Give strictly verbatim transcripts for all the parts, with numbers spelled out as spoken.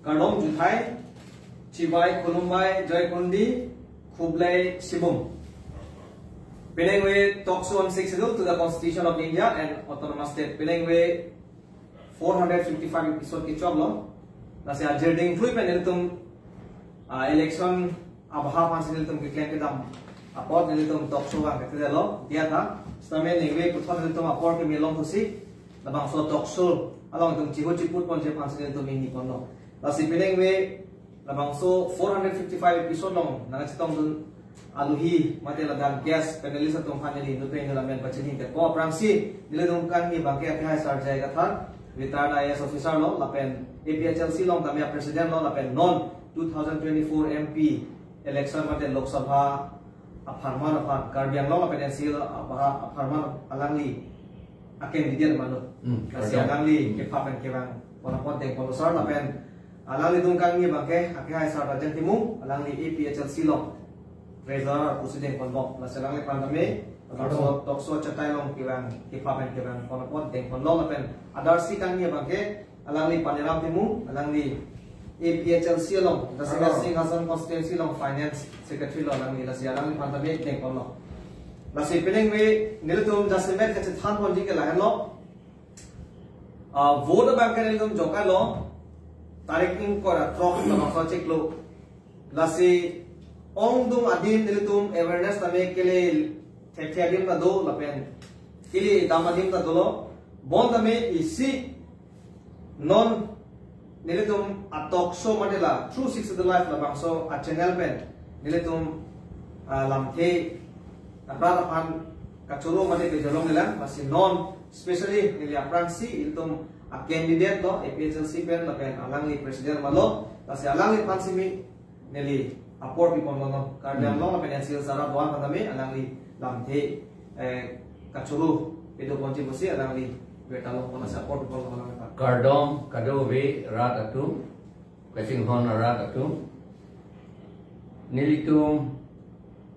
Kardom juthai, chibai khulumbai, joy kundi, khublei shibun. Penang we talk show on Sixth Schedule to the Constitution of India and Autonomous State. Penang we four hundred fifty-five episode kechoklo. Lasi ajir ding thui pen nelitum, ah, election abha aphansi nelitum keklem kedam apot nelitum talk show abang ketedetlo. Diya tha. Sitame ningve puthot nelitum apor keme longthusi labangso talk show along itum chihu chiput ponji aphansi nelitum ingni ponlo. Lasi penang we labangso four hundred fifty-five episode along nangchetongdun aluhi mate ladak guest panelist atum aphan neli inut pen neli amen pachini ke ko aphrangsi nelitum kangni abangke akehai Sir J I Kathar, retired I A S officer lo, lapen A P H L C along tame president lo, lapen non two thousand twenty-four M P election mate Lok Sabha apharman aphan, Karbi Anglong lapen N C L apha-, apharman alangli a candidate mano. Hmm, Lasi Karbi Anglong. Alangli kepha pen kevang pon apot dengponlo sir, lapen alanglitum kangni abangke akehai Sir Rajan Timung, alangli A P H L C along treasurer pusi dengponbom. Lasi alangliphan tame Karbi Anglong. Talk show, talk show achatai along kevang, kepha pen kevang pon apot dengponlo, lapen adarsi kangni abangke alangli Paniram Timung, alangli A P H L C along, Jasemet Hello. Singhason constituency along finance secretary lo alangli, lasi alangliphan tame dengponlo. Lasi penang we nelitum jasemet kachethan ponji ke lahenlo. Ah, vote abangke nelitum jokai lo, tarik ingkoi ra throk labangso chiklo. Lasi ongdung adim nelitum awareness tame kele thekthe adim ta do lapen kele dam adim ta dolo. Bonta me isi non nelitum a talk show mate la True Sixth Schedule Live labangso a channel pen nelitum, ah, lamthe rat aphan kachoro mate kejolong nelilang, lasi non specially neli aphrangsi ilitum a candidate lo A P H L C pen lapen alangli president malo, lasi alangliphan simi neli apor piponlo non. Karbi Hmm. Anglong lapen N C L sara doan aphan tame alangli lamthe, eh, kachoro pedo ponji pusi alangli berta lo pon, lasi apor piponlo alangliphan. Kardom kadokave rat atum, kachinghon arat atum. Nelitum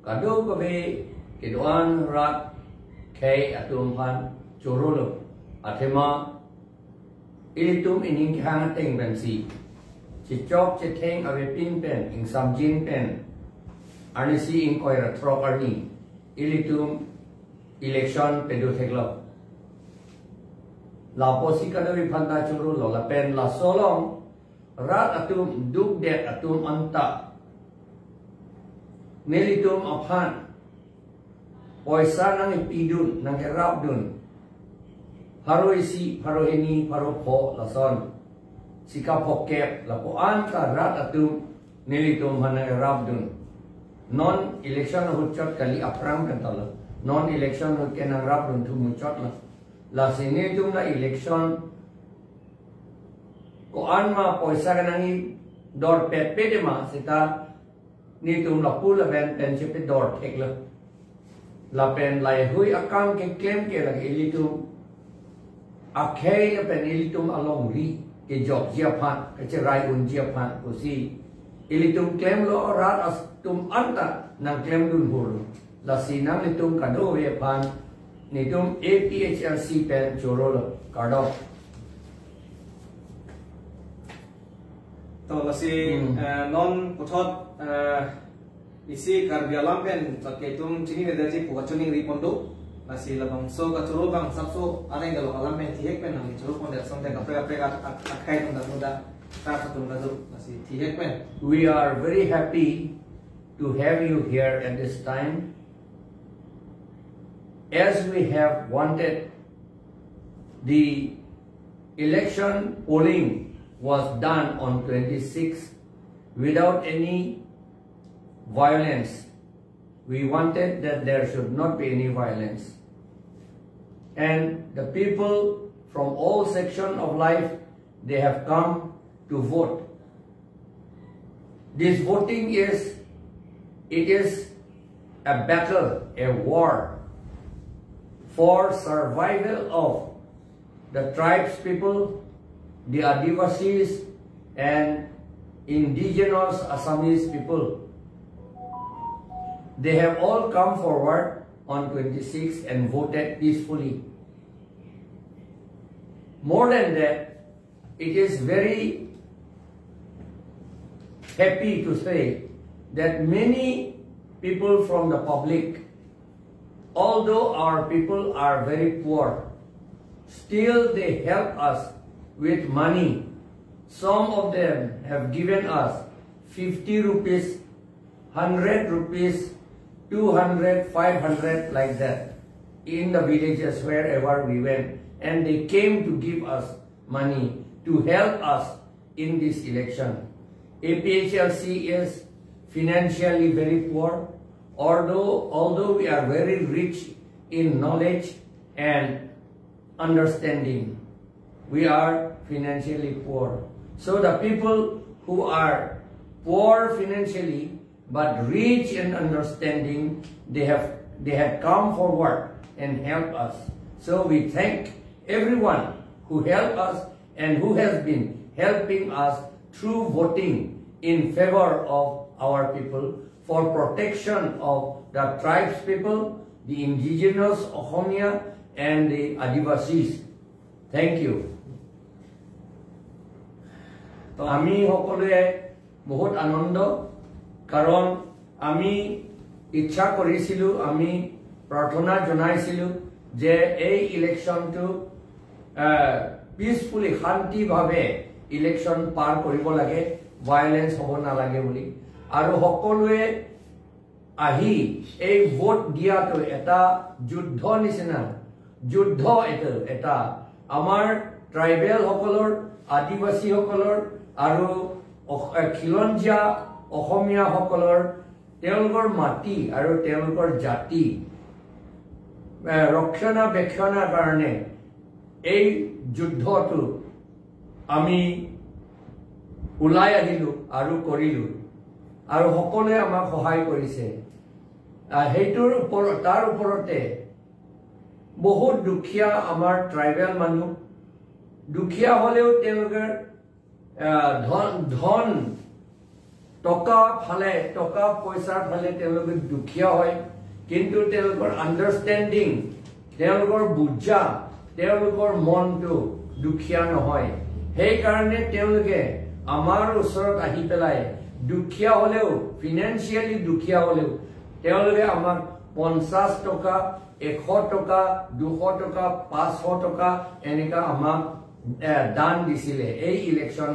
kadokave kedoan rat khei atum aphan chorolo. Athema ilitum ining kehang ateng pensi, chechok chetheng avepin pen, ingsamjin pen, arnisi ingkoi ra throk arni ilitum election pedo theklo. Lapusi kadokave aphan ta chorolo lapen laso along rat atum dukdet atum anta nelitum aphan poisa nangpidun, nangrapdun. Pharo isi, pharo hini, pharo pho lason. Sika phokep lapu-an ta rat atum nelitum aphan nangrapdun. Non election ahut chot kali, aphrang pen ta lo. Non election ahut ke nangrapdun thu muchot lo. Lasi nelitum la election ko-an ma poisa kenangji dor pet pet ma seta nelitum lapu lapen pen chepador theklo. Lapen laheihui akam keklem ke lake ilitum akhei lapen ilitum alongri kejokji aphan, kacherai unji aphan pusi ilitum klemlo, rat atum anta nangklemdun hur. Lasi nanglitum kadokave aphan nelitum A P H L C pen chorolo. Kardom. To lasi, Hmm. eh, non puthot, eh, isi Karbi alam pen chot ke itum chinine detji pu kachiningri pon do. Lasi labangso kachoro abang sapso areng kalok alam pen thihek pen nangchoro pon det, asonte kaprek kaprek ak-, ak-, akhei atum ta do, ta atum ta do. Lasi thihek pen. We are very happy to have you here at this time. As we have wanted, the election polling was done on twenty-six without any violence. We wanted that there should not be any violence. And the people from all section of life, they have come to vote. This voting is, it is a battle, a war for survival of the tribes people, the Adivasis, and indigenous Assamese people. They have all come forward on twenty-six and voted peacefully. More than that, it is very happy to say that many people from the public, although our people are very poor, still they help us with money. Some of them have given us fifty rupees, hundred rupees, two hundred, five hundred, like that, in the villages wherever we went. And they came to give us money to help us in this election. A P H L C is financially very poor, although, although we are very rich in knowledge and understanding, we are financially poor. So the people who are poor financially but rich in understanding, they have, they have come forward and helped us. So we thank everyone who helped us and who has been helping us through voting in favor of our people, for protection of the tribes people, the indigenous Ohomia and the Adivasis. Thank you. তো আমি সকলোৱে বহুত আনন্দ, কাৰণ আমি ইচ্ছা কৰিছিলো, আমি প্ৰাৰ্থনা জনাইছিলো যে এই ইলেকশ্যনটো পিচফুলি, শান্তিভাৱে ইলেকশ্যন পাৰ কৰিব লাগে, ভায়লেন্স হ'ব নালাগে বুলি। আৰু সকলোৱে আহি এই ভোট দিয়াটো এটা যুদ্ধ নিচিনা, যুদ্ধ এইটো এটা। আমাৰ ট্ৰাইবেলসকলৰ, আদিবাসীসকলৰ আৰু অস-, এ, খিলঞ্জীয়া অসমীয়াসকলৰ, তেওঁলোকৰ মাটি আৰু তেওঁলোকৰ জাতি, এ, ৰক্ষণাবেক্ষণৰ কাৰণে এই যুদ্ধটো আমি ওলাই আহিলো আৰু কৰিলো, আৰু সকলোৱে আমাক সহায় কৰিছে। আহ, সেইটোৰ ওপৰত, তাৰ ওপৰতে বহুত দুখীয়া আমাৰ ট্ৰাইবেল মানুহ, দুখীয়া হ'লেও তেওঁলোকে, আহ, ধন, ধন, টকা ফালে, টকা পইচাৰ ফালে তেওঁলোকে দুখীয়া হয়, কিন্তু তেওঁলোকৰ আণ্ডাৰষ্টেণ্ডিং, তেওঁলোকৰ বুজা, তেওঁলোকৰ মনটো দুখীয়া নহয়। সেইকাৰণে তেওঁলোকে আমাৰ ওচৰত আহি পেলাই দুখীয়া হ'লেও, ফিনেন্সিয়েলি দুখীয়া হ'লেও, তেওঁলোকে আমাক পঞ্চাশ টকা, এশ টকা, দুশ টকা, পাঁচশ টকা, এনেকা আমাক, এ, দান দিছিলে। এই ইলেকশ্যন,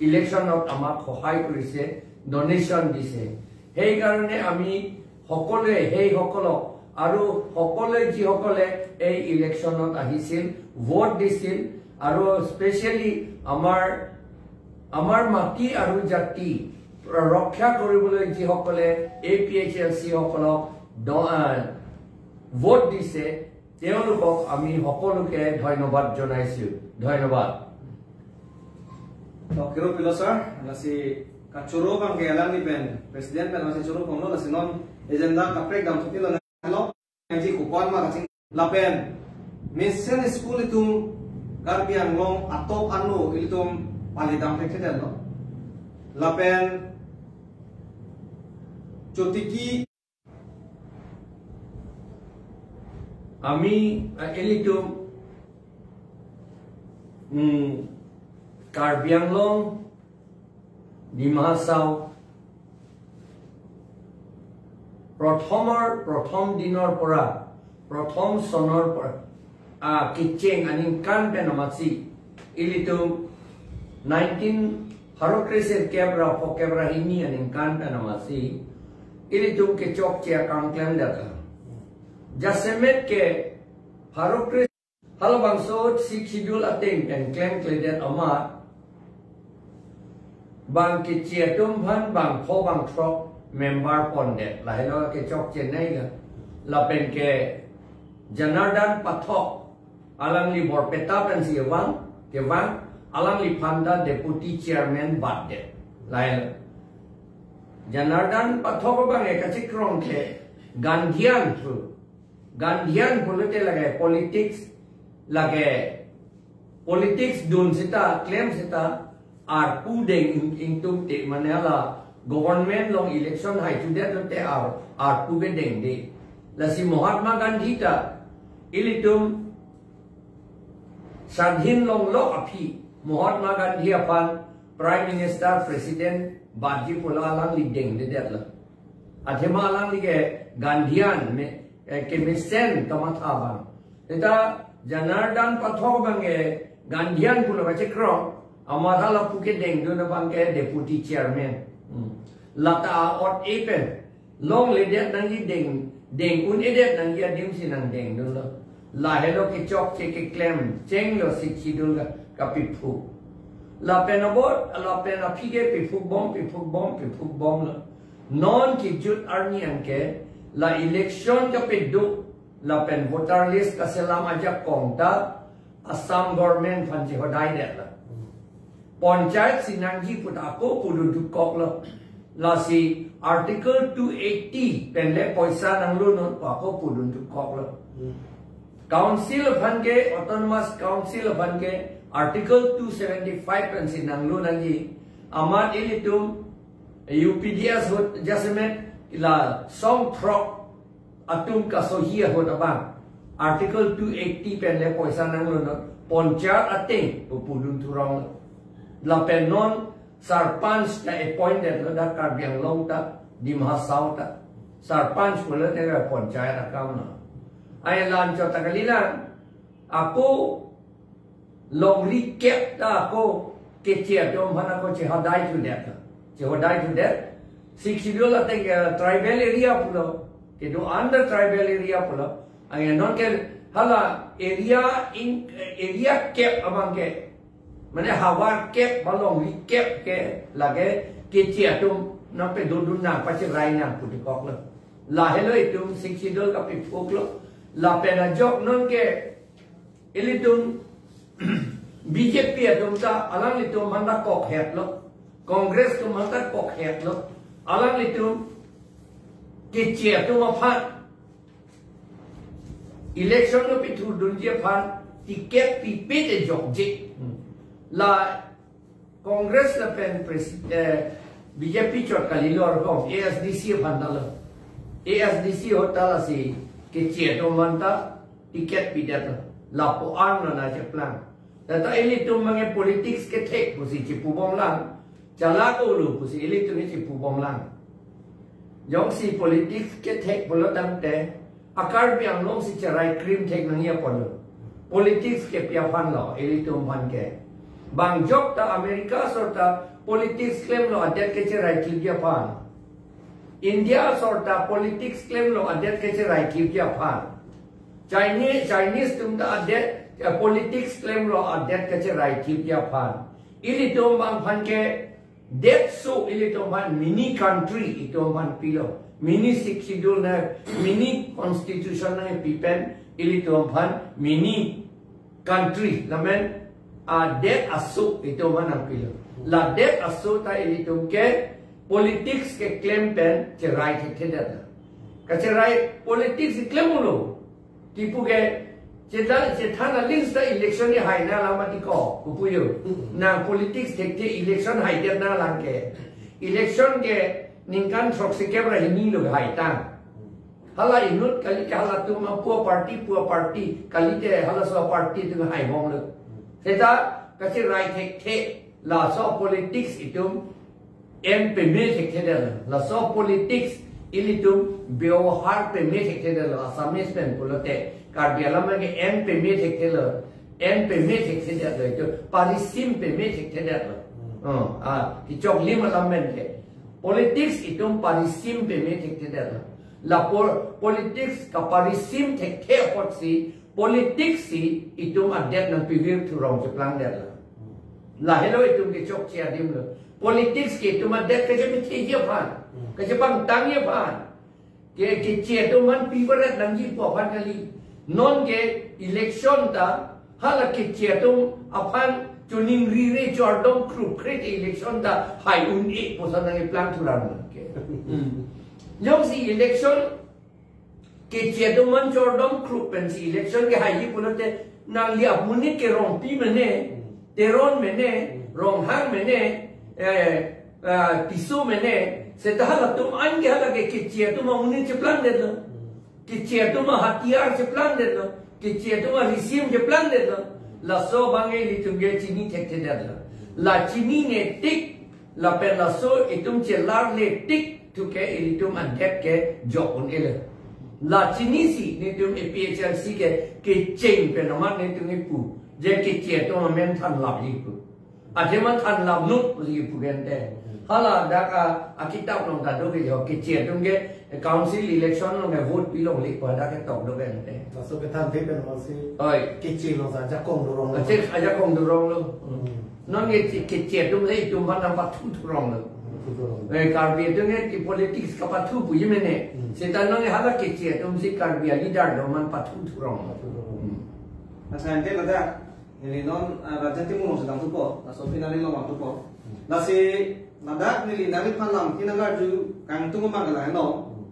ইলেকশ্যনত আমাক সহায় কৰিছে, ডনেশ্যন দিছে। সেইকাৰণে আমি সকলোৱে, সেইসকলক আৰু সকলোৱে যিসকলে এই ইলেকশ্যনত আহিছিল, ভোট দিছিল, আৰু স্পেচিয়েলি আমাৰ, আমাৰ মাটি আৰু জাতি ৰক্ষা কৰিবলৈ যিসকলে এ পি এইচ এল চি সকলক দ-, আহ, ভোট দিছে, তেওঁলোকক আমি সকলোকে ধন্যবাদ জনাইছো। ধন্যবাদ। Oke, Rupilo sir, lasi kachoro abang ke alangli pen, president pen lasi choro panglo, lasi non agenda kaprek dam thupi lo na lo, nangji kupon ma kaching lapen mission school itum Karbi Anglong atok ano ilitum pali dam thekthedet lo. Lapen chotiki Ami, ah, ilitum, hmm, Karbi Anglong, Dima Hasao, প্ৰথমৰ, প্ৰথম দিনৰ পৰা, প্ৰথম চনৰ পৰা, ah, kecheng aningkan pen amatsi, ilitum nineteen, pharo kre sirkep ra pho kep ra hini aningkan pen amatsi, ilitum kechokche akam klemdaka. Jasemet ke pharo kre halabangso Sixth Schedule ateng pen klemkledet amat, bang keche atum aphan bang pho bang throk member pondet, lahelo kechokche nai ga. Lapen ke Janardan Pathak, alangli Borpeta pensi vang, kevang, alangliphan ta deputy chairman batdet. Lahelo. Janardan Pathak abang e kachikrong ke Gandhian pu. Gandhian pulote lake politics, lake politics dun seta, klem seta, arpu deng ing-, ingtung te mane hala government along election hai chudet lote ar, arpu ke dengde. Lasi Mahatma Gandhi ta ilitum sadhin longlok aphi Mahatma Gandhi aphan Prime Minister, President Batji pulo alangli dengdedetlo. Athema alangli ke Gandhian me, eh, kemesen kamatha abang. Seta Janardan Pathak abang ke Gandhian pulo kachekroi. Amat hala pu kedengdun abang ke deputy chairman. Hmm. Lata a-ot-e pen longledet nangji, deng, deng un-edet nangji adim si nangdengdunlo. Lahelo kechokche keklem chenglo Sixth Schedule ka, kapiphuk. Lapen abot, lapen aphi ke piphuk bom, piphuk bom, piphuk bomlo. Non kejut arni anke la election kapeduk lapen voter list kaselam ajakong ta Assam government aphan chehodaidetlo. Panchayat si nangji pu ta ako pudun thukoklo. Lasi Article two eighty pen le poisa nanglonon pu ako pudun thukoklo. Hmm. Council aphan ke, Autonomous Council aphan ke Article two seventy-five pen si nanglo nangji. Amat ilitum U P D S ahut jasemet la song throk atum kasohi ahut abang Article two eighty pen le poisa nanglonon, panchayat ateng pu pudun thurong. Lapen non sarpanch ta appointed lo, dak Karbi Anglong ta, Dima Hasao ta. Sarpanch pulo ne panchayat akam lo. Ai lan chot ta kalilang, ako longri kep ta ako Keche atum aphan ako chehodai thudet. Chehodai thudet. Sixth Schedule ateng, eh, tribal area pulo. Kedo under tribal area pulo. Anke non ke hala area in, area kep abang ke, mane havar kep ba longri kep ke lake Keche atum nangpedodun nang pacherai nang pu thukoklo. Lahelo itum Sixth Schedule kapiphuklo. Lapen ajok non ke ilitum B J P atum ta alanglitum aphan ta kokhetlo. Congress atum aphan ta kokhetlo. Alanglitum Keche atum aphan election kapithurdunji aphan ticket pipe te jokje. Hmm. La Congress lapen presi-, eh, B J P chot kalilo arkom A S D C aphan ta lo. A S D C ahut ta lasi Keche atum aphan ta ticket pidetlo. Lapu-an lo nangcheplang. Lata ilitum abang ke politics kethek pusi chipubomlang. Chalak olo pusi ilitum chipubomlang. Jongsi politics kethek pulo tangte, a Karbi Anglong si cherai krim thek nangji apotlo. Politics ke pi aphan lo, ilitum aphan ke. Bang jok ta America asor ta politics klemlo adet kecherai thipji aphan. India asor ta politics klemlo adet kecherai thipji aphan. Chinese, Chinese atum ta adet, eh, politics klemlo adet kecherai thipji aphan. Ilitum abang aphan ke det aso ilitum aphan mini country itum aphan pilo. Mini Sixth Schedule na, mini constitution nangpi pen ilitum aphan mini country lapen, ah, det aso itum aphan nangpilo. La det aso ta ilitum ke politics keklem pen cherai thekthedet. Kacherai politics keklem ulo. Tipu ke, chethan, chethan aling ta election ni hai nanglang mati ko, kupuyo. Mm. Nang politics thekthe election haidet nanglang ke. Election ke ningkan throksikep ra hini lo haitang. Hala inut kali ke halatum apu aparty, pu aparty, kalite halaso aparty atum haibomlo. Seta kacherai thekthe, laso politics itum en peme thekthedetlo. Laso politics ilitum byohar peme thekthedetlo. Assamese pen pulote Karbi alam ke en peme thekthelo. En peme thekthedetlo, itum parisim peme thekthedetlo. Hmm. Oh, ah, kechoklim alam pen ke. Politics itum parisim peme thekthedetlo. La pol-, politics kaparisim thekthe apotsi, politics si itum adet nangpivir thurong cheplangdetlo. Lahelo itum kechokche adim lo. Politics ke itum adet kachepatheji aphan, kachepangtangji aphan. Ke, Keche atum aphan piparet nangji pu aphan kali. Non ke election ta, hala Keche atum aphan choningri re chordom krup kre te election ta hai un-e puson nangplang thuran ke. Hmm. Jongsi election Keche atum aphan chordom krup pensi election ke haiji pulote nangli amonit ke Rongpi mene, Teron mene, Ronghang mene, eh, ah, Tisso mene, seta halatum an ke hala ke Keche atum amonit cheplangdetlo. Keche atum ahatiyar cheplangdetlo. Keche atum arisim cheplangdetlo. Laso abang ilitum ke chini thekthedetlo. La chinine tik Lapen laso itum chelarle tik thu ke ilitum adet ke jok un-e le. La chinisi nelitum A P H L C ke kecheng pen amat nelitum kipu. Je keche atum amen than lapji pu. Athema than lap nu pusi kipu ke ante. Hala dak a, akitap along ta do ke jo keche atum ke council election along ke vote pi longle pu dak ke tok do ke ante. Laso kethan the pen amatsi Oi. keche along sa ajakong do rong. Keche ajakong do rong lo. Hmm. Non ke keche atum le itum aphan nangpathu thu rong lo. Pathu thu rong. Eh, Karbi atum ke politics kapathu puji mene. Hmm. Seta non ke hala keche atum si Karbi a-leader do man pathu thu rong lo. Pathu thu rong. Hmm. Asa ante ladak, neli non, ah, Raja Timung along sedang thupo, laso Penang along thupo. Hmm. Lasi ladak neli nangliphan lam kinangarju kangtung ma ke lahelo. Hmm.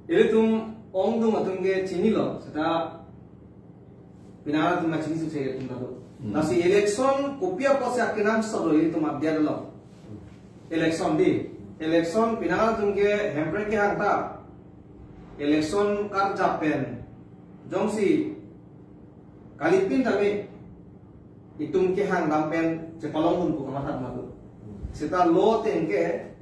Ilitum ongdung atum ke chinilo, seta Penang atum ma chini sukse ilitum ta do. Hmm. Lasi election kopi apotsi akenangsot lo ilitum abiar lo. Election di, election Penang atum ke Hemprek kehang ta. Election karjap pen jongsi kalipin tame itum kehang dam pen chepalong un pu kamatha ma do. Seta law ateng ke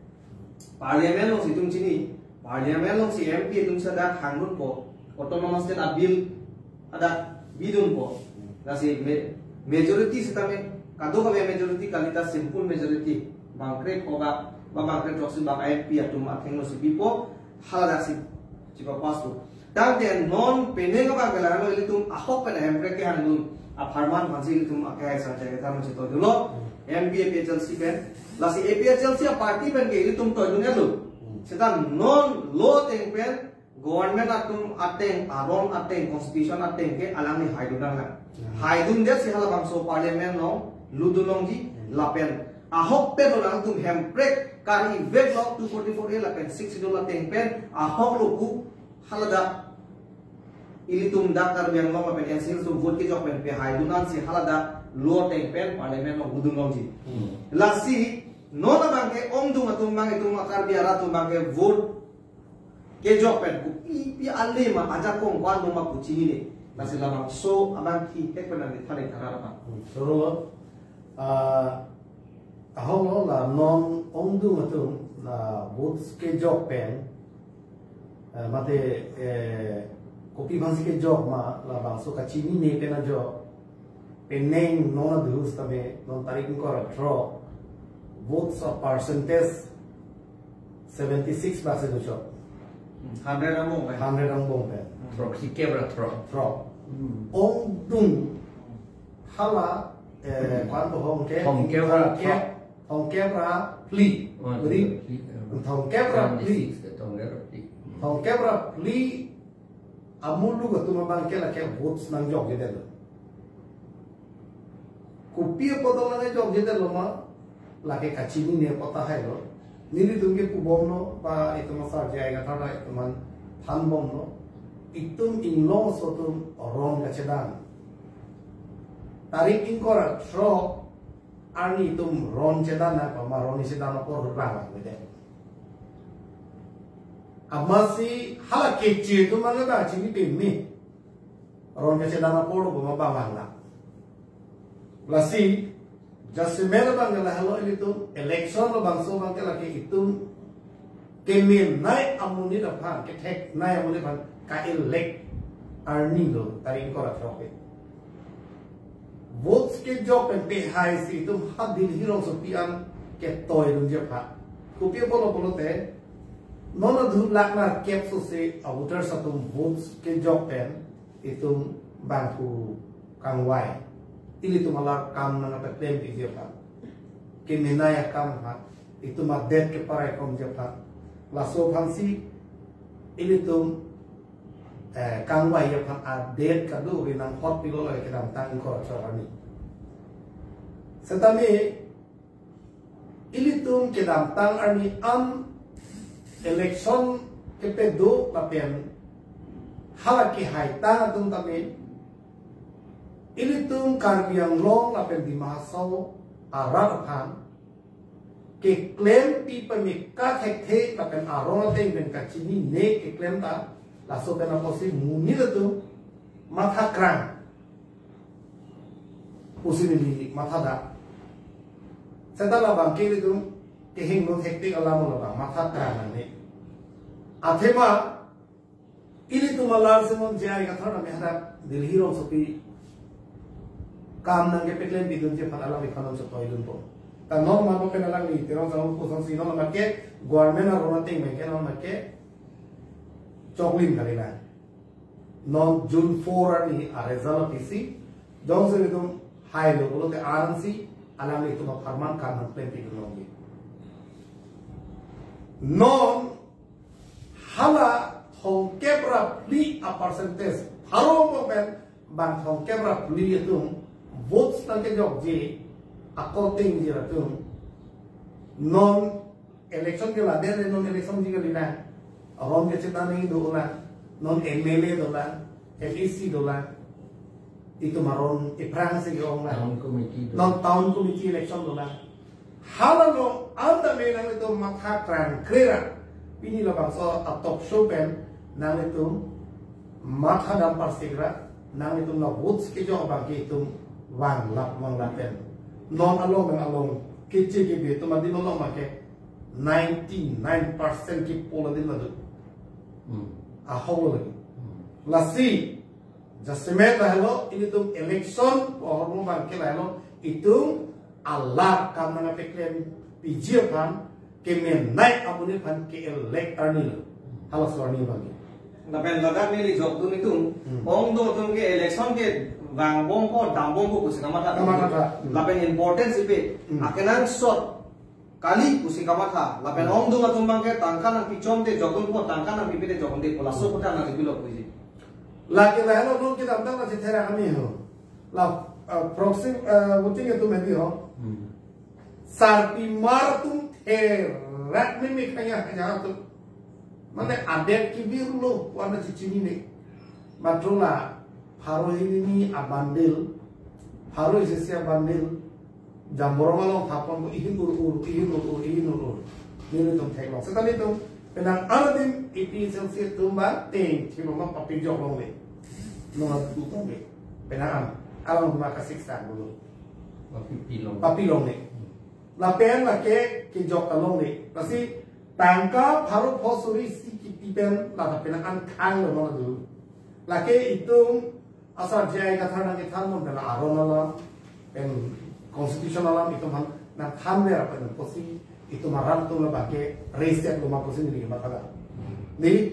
Parliament alongsi itum chini, Parliament alongsi M P atum si dak hangdunpo, Autonomous State a-bill adak bidunpo. Lasi me-, majority sitame, kadokave majority kali ta simple majority, bangkre-pho ba, ba bangkre-throk si bang M P atum athengno si bipo, haladaksi chipa-pass po. Tangte non penang abang ke lahelo ilitum ahok pen Hemprek kehangdun apharman aphansi ilitum akehai asar chai kethar masi toidunlo. M P A P H L C pen. Lasi A P H L C a-party pen ke ilitum toidun-etlo. Seta non law ateng pen government atum ateng, aron ateng, constitution ateng ke alangli haidun nanglang. Haidundetsi halabangso Parliament along ludun longji lapen ahok pen lo nangtum Hemprek kari vek lo two forty-four A lapen Sixth Schedule ateng pen ahok lo pu haladak ilitum dak Karbi Anglong lapen N C Hills atum vote kejok pen pehaidun ansi haladak law ateng pen Parliament along hudun longji. Hmm. Lasi non abang ke ongdung atum abang itum a-Karbi arat atum abang ke vote kejok pen kopi pi ale ma ajakong ko-an do ma pu chinine. Lasi labangso abang ke hek pen nangli thani tharar abang. Hmm. Soro, ah, ahok lo la non ongdung atum la votes kejok pen, eh, mate, eh, kopi aphansi kejok ma labangso kachinine pen ajok. Penang non adus tame non tarik ingkoi ra throk votes of percentage seventy six percent uchot. Hundred angbong pen. Hundred angbong pen. Throksi kep ra throk. Throk. Hmm. Ongdung hala, eh, ko-an bohong ke. Thomkep ra thomkep, throk. Thomkep ra phli. Oh, jadi, phli, eh. Thomkep ra phli. Seventy six ke thomkep ra phli. Thomkep ra phli amuluk atum abang ke lake votes nangjokjedetlo. Kopi apot nangjokjedetlo ma, lake kachinine apot tahai lo. Nelitum ke pubomlo, ba itum asar J I Kathar ta itum aphan thanbomlo. Itum inglong aso atum ron kachedan. Tarik ingkoi ra throk arni itum ron chedan nangpo ma ron chedan apor hur bang lang bede. Amatsi hala keche atum abang ta chini peme. Ron kachedan apor lo boma bang lang. Lasi, jasemet abang ke lahelo ilitum, election labangso abang ke lake itum kemenei amonit aphan, ketheknei amonit aphan ka-elect arni lo, tarik ingkoi ra throk ke. Votes kejok pen pehaisi itum ha Delhi rongsopi an ketoidunji aphan. Kopi apotlo pulote, non adhu lakh nerkep sose a-voters atum votes kejok pen itum bangphu kangvai. Ilitum alar kam nangpaklempiji aphan. Kemenei akam ha. Itum adet keparai komji aphan. Laso aphansi ilitum, eh, kangvai aphan adet kadokave nanghot pilo lake kedamtang ingkoi ra throk arni. Setame ilitum kedamtang arni an election kepaduk lapen hala kehaitang atum tame ilitum Karbi Anglong lapen Dima Hasao arat aphan keklempi pame kathekthe lapen aron ateng pen kachinine keklem ta laso pen apotsi monit atum mathakrang pusi neli mathadak. Seta labang ke ilitum kehingno hektik alam labang matha trang nangne. Athema ilitum alar semon J I Kathar nami hadak Delhi rongsopi kam nangkepaklem pidunji aphan alangliphan nonchotoi dunpo. Ta non mano pen alangli Terang Sangho pusonsi non make government aron ateng pen ke non make choklim kali na. Non June four arni a result apisi, jongsi ilitum hailo pulote aransi alanglitum apharman kam nangklem pidun longji. Non hala thomkep ra phli a percentage, pharo mo pen bang thomkep ra phli atum votes nangkejokji akorte ingjir atum. Non election ke laden non election ji kali na. Aron kechethan nangji dolang. Non M L A dolang, M A C dolang. Itum aron iphrangsi ke-ong lang. Town committee do. Non town committee election dolang. Hala along anta me nanglitum matha trangkre ra. Pini labangso a talk show pen nanglitum matha dam parsik ra. Nanglitum la votes kejok abang ke itum vanglap vanglap pen. Non along pen along keche kebe itum adim along make ninety nine percent ke poll adim ladu. Hmm. Ahok lo lagi. Hmm. Lasi, jasemet lahelo, ilitum election, ahormu abang ke lahelo, itum alar kam nangkepaklem piji aphan, kemenei amonit aphan ke-elect arni lo. Halaso arni abang ke. Lapen ladak neli jokdun itum, Hmm. ongdung atum ke election ke vangbompo, dambompo pusi kamatha. Kamatha. Hmm. Lapen importance ipe, Hmm. akenangsot kali pusi kamatha. Lapen Hmm. ongdung atum abang ke tangka nangpichomte jokdunpo, tangka nangpipete jokdunpo, laso kota nangpilo puji. Lake lahelo non kedamtang la chethera kami ho. La, uh, proxy, uh, voting atum hedi ho. Hmm. Sarpimar atum therak meme kanya kanya atum. Mane adet kebirlo, wana chichinine. Matro la pharo hini a bundle, pharo isi isi a bundle, jamborong along thapon ko ihin ur ur, ihin ur ur, ihin ur ur. Nelitum theklong. Seta nelitum penang adim A P H L C atum ba teng thima ma papijok longle. Nunga duta be. Penang am, along ma kasik sa dulu. Papilong. Papilong ne. Lapen lake kejok ta longle. Lasi tangka pharo pho suri isi kipi pen lata penang an khang lo non adu. Lake itum asar J I Kathar nangkethan non pen aron alam, pen constitution alam itum aphan nangthan ver pen pusi itum arat atum labang ke reset lo ma pusi neli matha. Ni,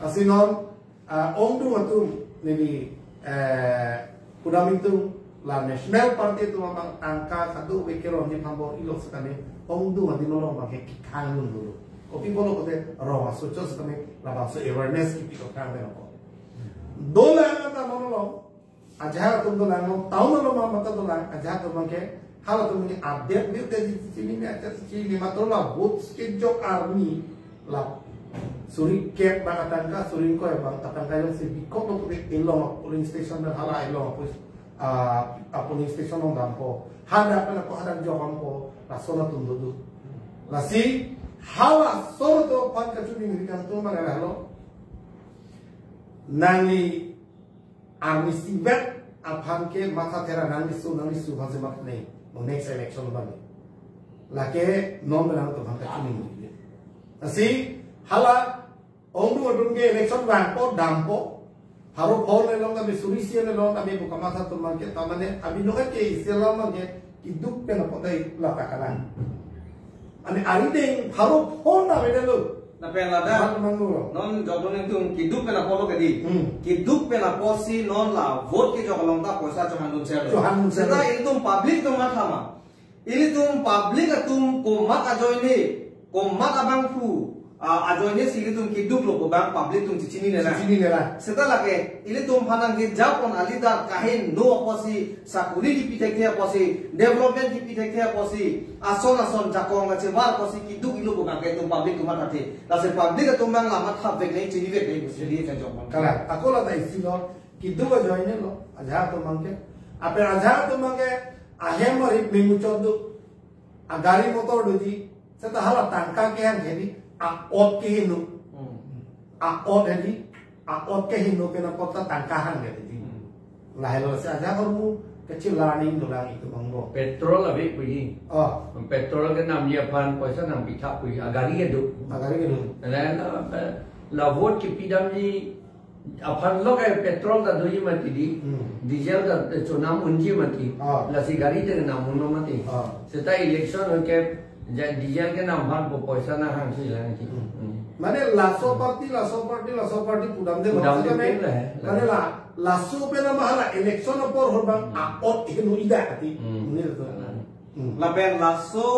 lasi non, ah, ongdung atum neli, eh, kudam itum la National Party atum abang tangka kadokave keronji aphan bor-ilo setame ongdung adim along abang ke kekhang dun dulu. Kopi pulo pulote rong asochot setame labangso awareness kipi ko khang pen ako. Dolang anta non along, ajahak atum dolang, non town along ma matha dolang, ajahak atum abang ke, halatum ke adet bete chichinine, adet chichinine, matro la votes kejok arni la suri kep abang atangka, suri ingkoi abang atangka jongsi bikok lo pulote ilong polling station dan hala ilong pus, ah, a polling station along dampo. Hadak pen ako hadak jok dampo, lason atum dodu. Lasi halaso atum aphan kachiningri kangtung abang lahelo. Nangli arni isivet aphan ke matha thera nangli su, nangli su aphan si matha ne. Mo next election abang. Lake non nanglitum aphan kachiningri. Lasi hala ongdung atum ke election vangpo dampo. Pharo pho le long kami suri isi le long kami buka matha atum abang ke tamane abi noke ke isi alam abang ke kiduk pen apot dai lata kalang. Ani arideng pharo pho na beda lo. Lapen ladak. Mat manglo. Non jokdun itum kiduk pen apotlo kedi. Hmm. Kiduk pen apotsi non la vote kejok along ta poisa chohan dun selo. Chohan dun selo. Seta ilitum public atum matha ma. Ilitum public atum komat ajoine, komat abangphu, ah, ajoine si ilitum kiduk lo pu abang public atum chichinine lang. Chichinine lang. Seta lake, ilitum aphan nangkejapon a leader kaheno apotsi, sakuri kipi thekthe apotsi, development kipi thekthe apotsi, ason ason jakong kachevar apotsi kiduk-ilo pu abang ke itum public atum mathathe. Lasi public atum abang la matha vek nang, chini vek nang pusi neli jokdun. Kalang, ako lata isi lo, kiduk ajoine lo, ajahak atum abang ke. Lapen ajahak atum abang ke, ahem arip memuchot do, agari motor doji, seta hala tangka kehang hedi, a-ot kehingno. Hmm. A-ot hedi, a-ot kehingno pen apot ta tangka hang hedi. Hmm. Lahelo si ajahak ahormu, Kachi learning dolang itum angbong. Petrol ave puji. Oh, Petrol kenamji aphan poisa nangpitha puji. Agari kedo. Agari kedo. Lapen, eh, la vote kepidamji aphan lo ke petrol ta doji mati di. Hmm. Diesel ta, eh, chonam unji mati. Ah. Lasi gari ta nam unlo mati. Ah. Seta election ho ke ja-, diesel kenam aphan po poisa nanghangsi lang ji. Hmm. Hmm. Mane laso party, laso party, laso party pudamde. Pudamde bangsa kame. Pudamde, eh. Mane la, laso pen nama hala election apor ho bang, hmm, a-ot heno ida ati. Hmm. Ini tu. Hmm. Lapen laso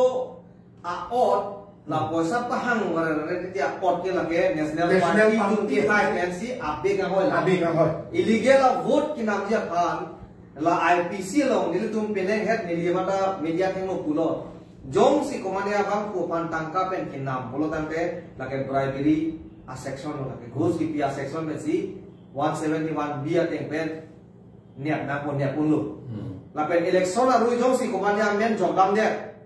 a-ot, la poisa pahang, wala, wala, ti a-ot ke lake National National Party atum Party. Kehai pensi abek anghoi la. Abek anghoi. Illegal a-vote kenamji aphan, la I P C along nelitum penang het neli mata media thengno pulo. Jongsi komatne abang pu aphan tangka pen kenam pulo tangte, lake bribery a-section lo, lake ghus kipi a-section pensi one seventy-one B ateng pen niak nangpo, niak unlo. Hmm. Lapen election arui jongsi komatne amen jokdamdet,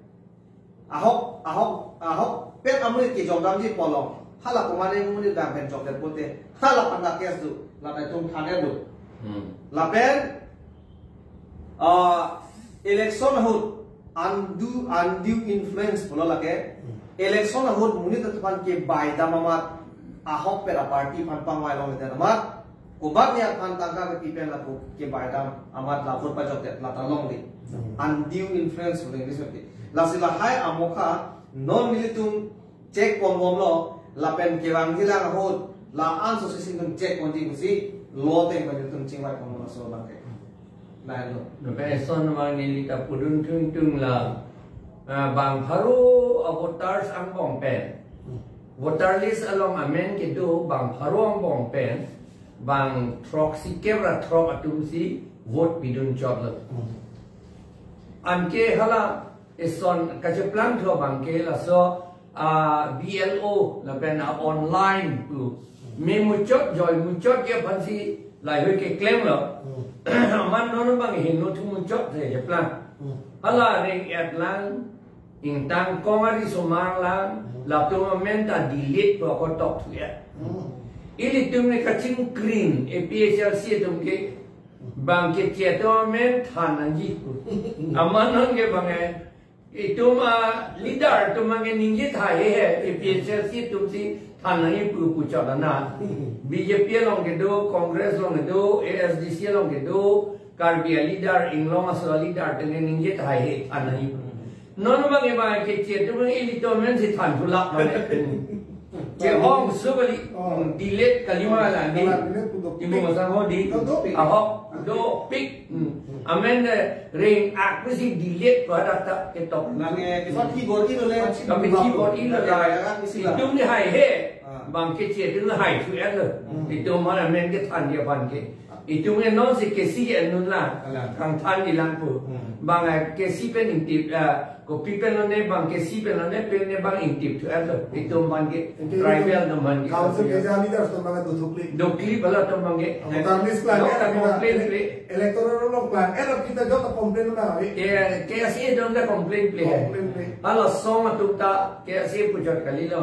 ahok, ahok, ahokpet amonit kejokdamji pulo, hala komatne amonit dam pen jokdet pote, hala aphan ta case do, lapen itum than-et do. Hmm. Lapen, ah, election ahut undue, undue influence pulo lake. Hmm. Election ahut monit atum aphan kebaidam amat, ahokpet a-party aphan pangvai longledet amat, komatne aphan tangka kepi pen lapu kebaidam amat la vote pajokdet, la ta longle. Hmm. Undue influence pulo English mati. Lasi lahai amokha non nelitum check ponbomlo, lapen kevangjilang ahut, la anso si itum check ponji pusi, lo teng pen itum chingvai ponbomlo laso abang ke. Lahenlo. Lapen eson abang neli ta pudun thungthung la, ah, bang pharo a-voters angbong pen. Hmm. Voter list along amen kedo bang pharo angbong pen, bang throksikep ra throk atum si vote pidun chotlo. Hmm. Anke hala eson kacheplang thu abang ke laso, ah, B L O lapen a-online pu. Me muchot joi muchot ke aphansi lahai keklemlo. Hmm. Amat non abang heno thu muchot si cheplang. Hmm. Hala reng-et lang, ingtang kong ari sumar lang, hmm, latum amen ta delete pu ako tok thu ya. Hmm. Ilitum ne kachingkrin, A P H L C atum ke, bang keche atum amen than nangji pu. Amat non ke bang, eh, itum a-leader atum abang ke ningje tahai he, A P H L C atum si than nangji pu puchot ana. B J P along kedo, Congress along kedo, A S D C along kedo, Karbi a-leader, inglong aso a-leader atum ke ningje tahai he, than nangji pu. Non abang ke bang keche atum abang ilitum amen si than thulap mane. Ke-ong so kali, oh, hmm, delete kalima la ni. Kalang, delete pu dopik. Ibu masang ho di. Do, dopik. Ahok, dopik. Hmm. Hmm. Amen de reng-ak pusi delete pu hadak ta ketok. Nang, eh, kisa keyboard ilo le. Kami keyboard ilo la. Kami keyboard ilo la. Itum ni hai he. Ah. Bang keche atum ni hai thu-et lo. Hmm. Itum mana amen kethanji aphan ke. Itum ke non si kesi ke nun la. Kalang. Kangthanji lang pu. Hmm. Bang, eh, kesi pen ingtip, eh, kopi pen lone, bang kesi pen lone, pen ne bang ingtip thu-et lo. Itum abang ke, ingtip tribal atum abang ke. Council ke jadi dah, atum abang ke dothukli. Dokli bala atum abang ke. Voter list klang, no, eh, kita complain kle. Electoral roll klang, eh, kita jok ta complain na, eh. Ke, K S A atum ta complain kle. Complain kle. Hala asong atum ta, K S A puchot kalilo.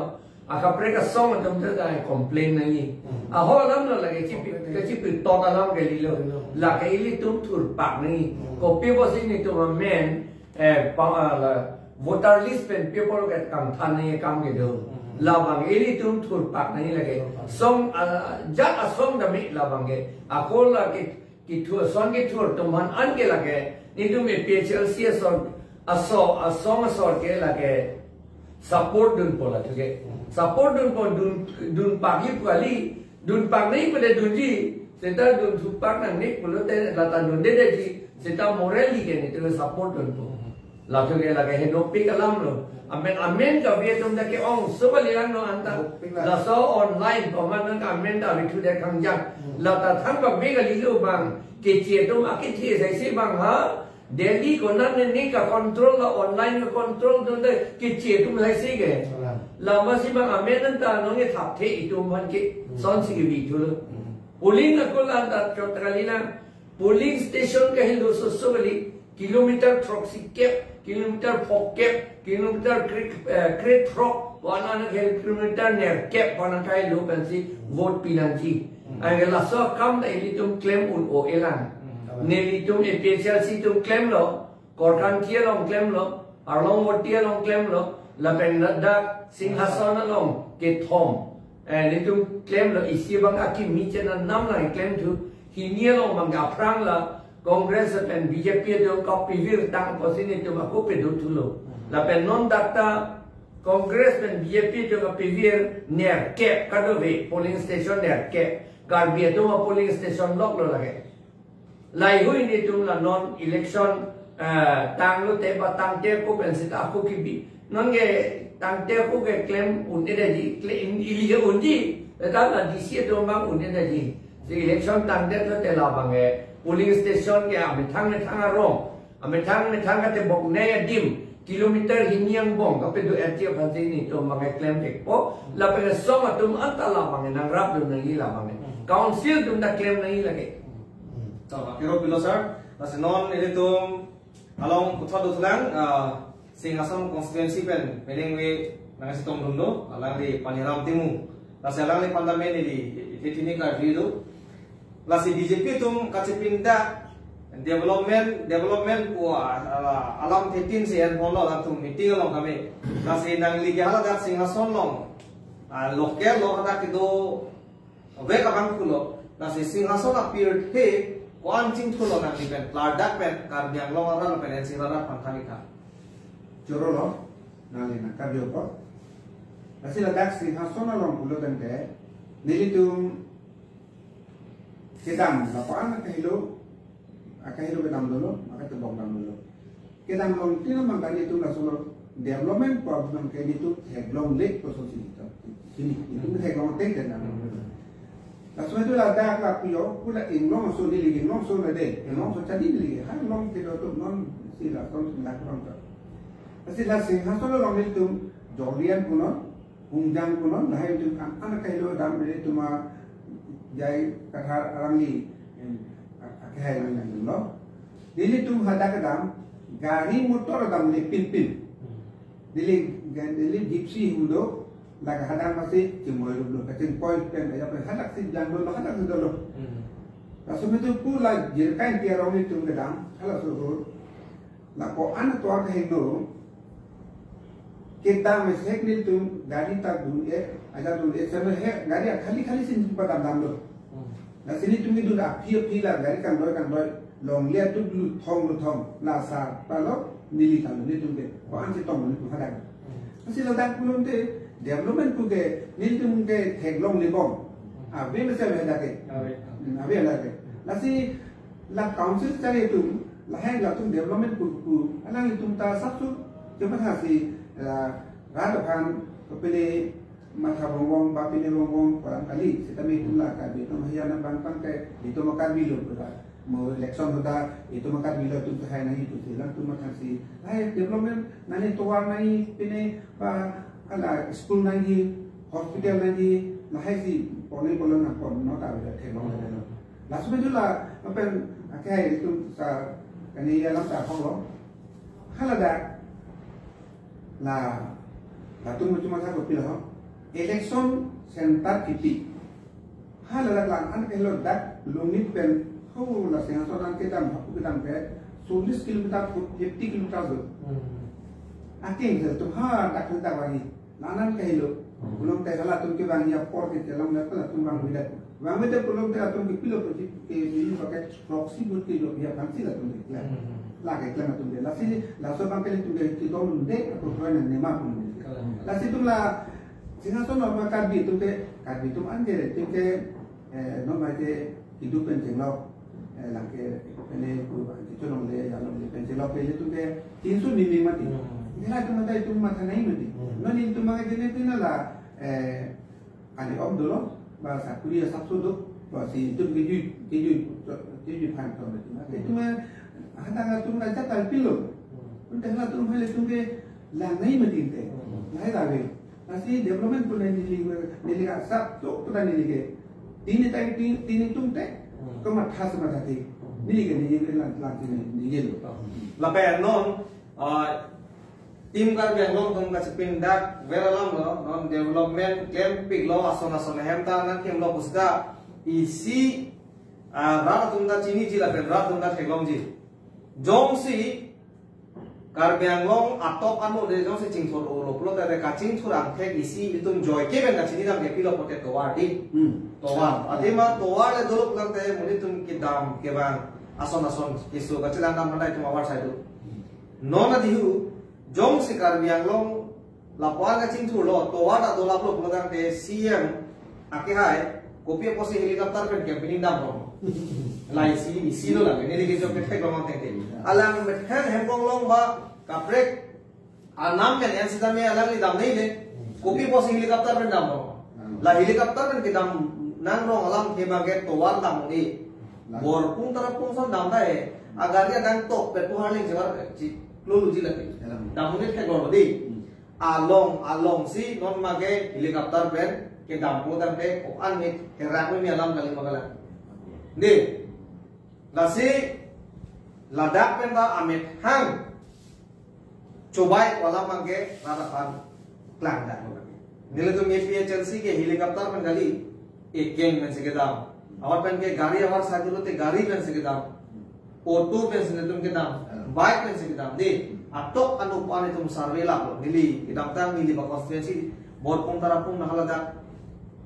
Akaprek asong atum ta ta complain nangji. Hmm. Aho alam lo lake chipi, complain nangji. Kachipi tot alam kalilo. Kalilo. Lake ilitum thurpak nangji. Hmm. Kopi pusi nelitum amen, eh, pa, ah, la, voter list pen paper ke kangthan nangji akam kedo. Hmm. Labang ilitum thurpak nangji lake. Thurpak. Asong, ah, jat asong dami labang ke. Ako lake Kethur, ason kethur atum aphan anke lake, nelitum A P H L C ason, aso, asong asor ke lake support dunpo latum ke. Support dunpo, dun, dunpakji pu kali, dunpak nangji pu te dunji, seta dunthupak nangne pulote lata dundedetji, seta morally ke nelitum support dunpo. Latum ke lake heno pik alam lo. Amen, amen kave atum ta ke-ong so kali lang no anta. Pik la. Laso online komat nang amen ta ave thu det kangjang. Hmm. Lata thang kave kalilo bang. Keche atum akethe saisi bang ha. Delhi konat ne ne ka-control la online ka-control dunde keche atum saisi ke. Alam. Lama si bang amen anta nong e thapthe itum aphan ke. Hmm. Son si kevi thulo. Hmm. Polling ako la anta chot kali lang. Polling station kahelo soso kali, kilometer throksi kep, kilometer pho kep, kilometer kre, eh, kre throk, wana na khel kilometer ner kep, wana kahelo pensi vote pinangji. Hmm. Anke laso akam ta ilitum klem un-o-e lang. Hmm. Nelitum A P H L C atum klemlo, Korkanthi along klemlo, Arlong Voti along klemlo, lapen ladak Singhason along kethom. Eh, nelitum klemlo, isi abang akimi chenam lang klemthu, hini along abang aphrang la Congress lapen B J P atum kapivirtang pusi nelitum ako pedothulo. Lapen non dak ta Congress pen B J P atum kapivir nerkep kadokave, polling station nerkep. Karbi atum a-polling station loklo lake. Laheihui nelitum la non election, eh, tanglote ba tangte ako pen seta ako kibi. Non ke tangte ako keklem un-edetji, kle-, ili ke unji. Eta la D C atum abang un-edetji. Si election tangte lote labang ke polling station ke amethang methang arong, amethang methang katebok nei adim, kilometer hini angbong kapedo-etji aphansi nelitum abang ke klemthekpo. Lapen asong atum anta labang ke nangrapdun nangji labang ke. Council atum ta klem nangji lake. To, akiro pilo sir. Lasi non ilitum along puthot dothulang, ah, Singhason constituency pen peningve nangchetongdunlo, alangli Paniram Timung. Lasi alangli aphan ta main ili, ili tini karjuido. Lasi B J P atum kachepindak development, development pu, ah, alam thetin si enponlo, latum meeting along kami. Lasi nangli ke haladak Singhason along, ah, local lo hadak kedo vek abang pulo, lasi Singhason apirthe ko-an chingthulo nangli pen, klardak pen, Karbi Anglong arat pen, N C arat aphan kali ka. Chorolo, nangli nangkarjupo. Lasi ladak Singhason along pulo tangte, nelitum kedam, lapu-an akahelo, akahelo kedam dolo, maka tebok dam dolo. Kedam along tin abang kali itum laso development problem ke itum theklongle koson si itum. Sini, itum theklong teng kedam. Laso itu ladak la puyo, pula Inglong aso neli Inglong aso la de, Inglong aso chadi neli, ha long kedo atum non si la tong si la tong to. Lasi la Singhason along itum, Jolian punon, Hungjang punon, lahei itum an, an akahelo dam, nelitum a J I Kathar alangli, em, a-, akehai lang lang lo. Nelitum hadak kedam, gari motor dam le pin pin. Neli, ga-, neli Gypsy hudo, laga hadak masi chimoi lo, kachingpoi pen, ya pen hadak si jang lo, hadak si dolo. Laso metu pula jirkain tiarong itum kedam, halaso road. La ko-an atovar kehingno, kedam esek nelitum gari ta dun-e, ajat dun-e, seme he, gari khali khali sin padam damlo. Lasi nelitum kedun aphi aphi la gari kangdoi kangdoi, longle atum luthong luthong, la sar palo, neli kangdoi nelitum ke, ko-an chetong nelitum hadak. Lasi ladak pulote, development pu ke, nelitum ke theklongle bom. Ave mesen hadak ke. Ave. Hmm, ave hadak ke. Lasi la council chari atum, lahei latum development pu, pu, alanglitum ta sapsu, cuma thasi, eh, rat aphan, kapele matha bongong, ba pele bongong, kolang kali, sitame itum la Karbi atum hayan abang pangkai, itum Karbi lo pura. Mo election hoda, itum Karbi lo atum hai nangji pusi, latum matha si, lahei development, nani tovar nangji, pine, ba, ala school nangji, hospital nangji, lahei si, pone polo nangpon, no ta beda theklongle lo. Laso metu la, apen, akehai itum sa, kani alam ta holo. Haladak, la, latum metu matha kopi ho. Election center kipi. Haladak la an kehelo dak Longit pen, ho la Singhason an kedam, hapu kedam ke, solis kilometer, fifty kilometer do. Aking sel tum hadak dak wani. Lanan kehelo. Pulote halatum kevangji apor ke chelong na pala tum vangvedet. Vangvedet pulote latum ke pilo ke, ke, ke, ke, proxy vote kelo ya pangsi latum ke. La, lake klam atum ke. Lasi, laso abang ke latum ke, kedam de, ako tuan nema pun. Lasi itum la, Singhason normal Karbi atum ke, Karbi atum an ke, atum ke, eh, normal ke, keduk pen chenglok. Eh, lang ke, pene, pu, cholongle, ya longle, pen chenglok, pele atum ke, tinsu nini mati. Nila atum mati, atum matha nangji mati. Non itum mangke jene tina la, eh, ani om dolo, ba sakuri asap suduk, ba si itum kejui, kejui, kejui phan to mati. Itum, eh, hadang atum raja talpilo. Pun tengah atum hal itum ke, lang nangji mati te. Lahei lave. Lasi development pu neli, neli asap tok pu neli ke. Tini tai ti-, tini tum te. Kematha sematha te. Neli ke neli ke lang, lang tini, neli lo. Lapen non, ah, Team Karbi Anglong atum kachepindak ver alam lo, non development klempiklo, ason ason ahem ta nangklemlo pusi ta isi Ah, rat atum ta chiniji lapen rat atum ta theklongji. Jongsi Karbi Anglong atok ano de jongsi chingthur-olo pulote kachingthur angthek isi itum joike pen kachinidam ke pilo pulote tovar di. Hmm. Tovar. Athema tovar le dolok langte monit atum kedam kevang ason ason keso kachelang dam nang itum avar sai do. Non adihu jongsi Karbi Anglong lapu-an kachingthurlo, tovar ta dolaplo pulotangte C M akehai kopi apotsi helicopter pen campaigning damlo? La isi, isi lo lake, neli kejok kethek lo mang tengte. Alang methang hempong long ba kaprek anam pen en sitame alangli dam nei le. Kopi apotsi helicopter pen damlo? La helicopter pen kedam nang rong alam ke bangke tovar dam ni. Borpung tarapung son dam ta he. Agari adang tok pet puhar ling jebar chi klulu ji lake. Dam ni thek lo di. Along, alongsi non make helicopter pen kedam pulotangte ko-an ni herak ni alam kali ma kalang. Di. Lasi ladak pen ta amethang chobai alam abangke rat aphan klangdak lo. Nelitum A P H L C ke helicopter pen kali, ekeng pensi kedam. Avat pen ke gari avar sai pulote gari pensi kedam. Auto pensi nelitum kedam. Bike pensi kedam. Di, atok ano pu-an itum survey lap lo. Neli kedamtang neli ba constituency Borpung tarapung nahaladak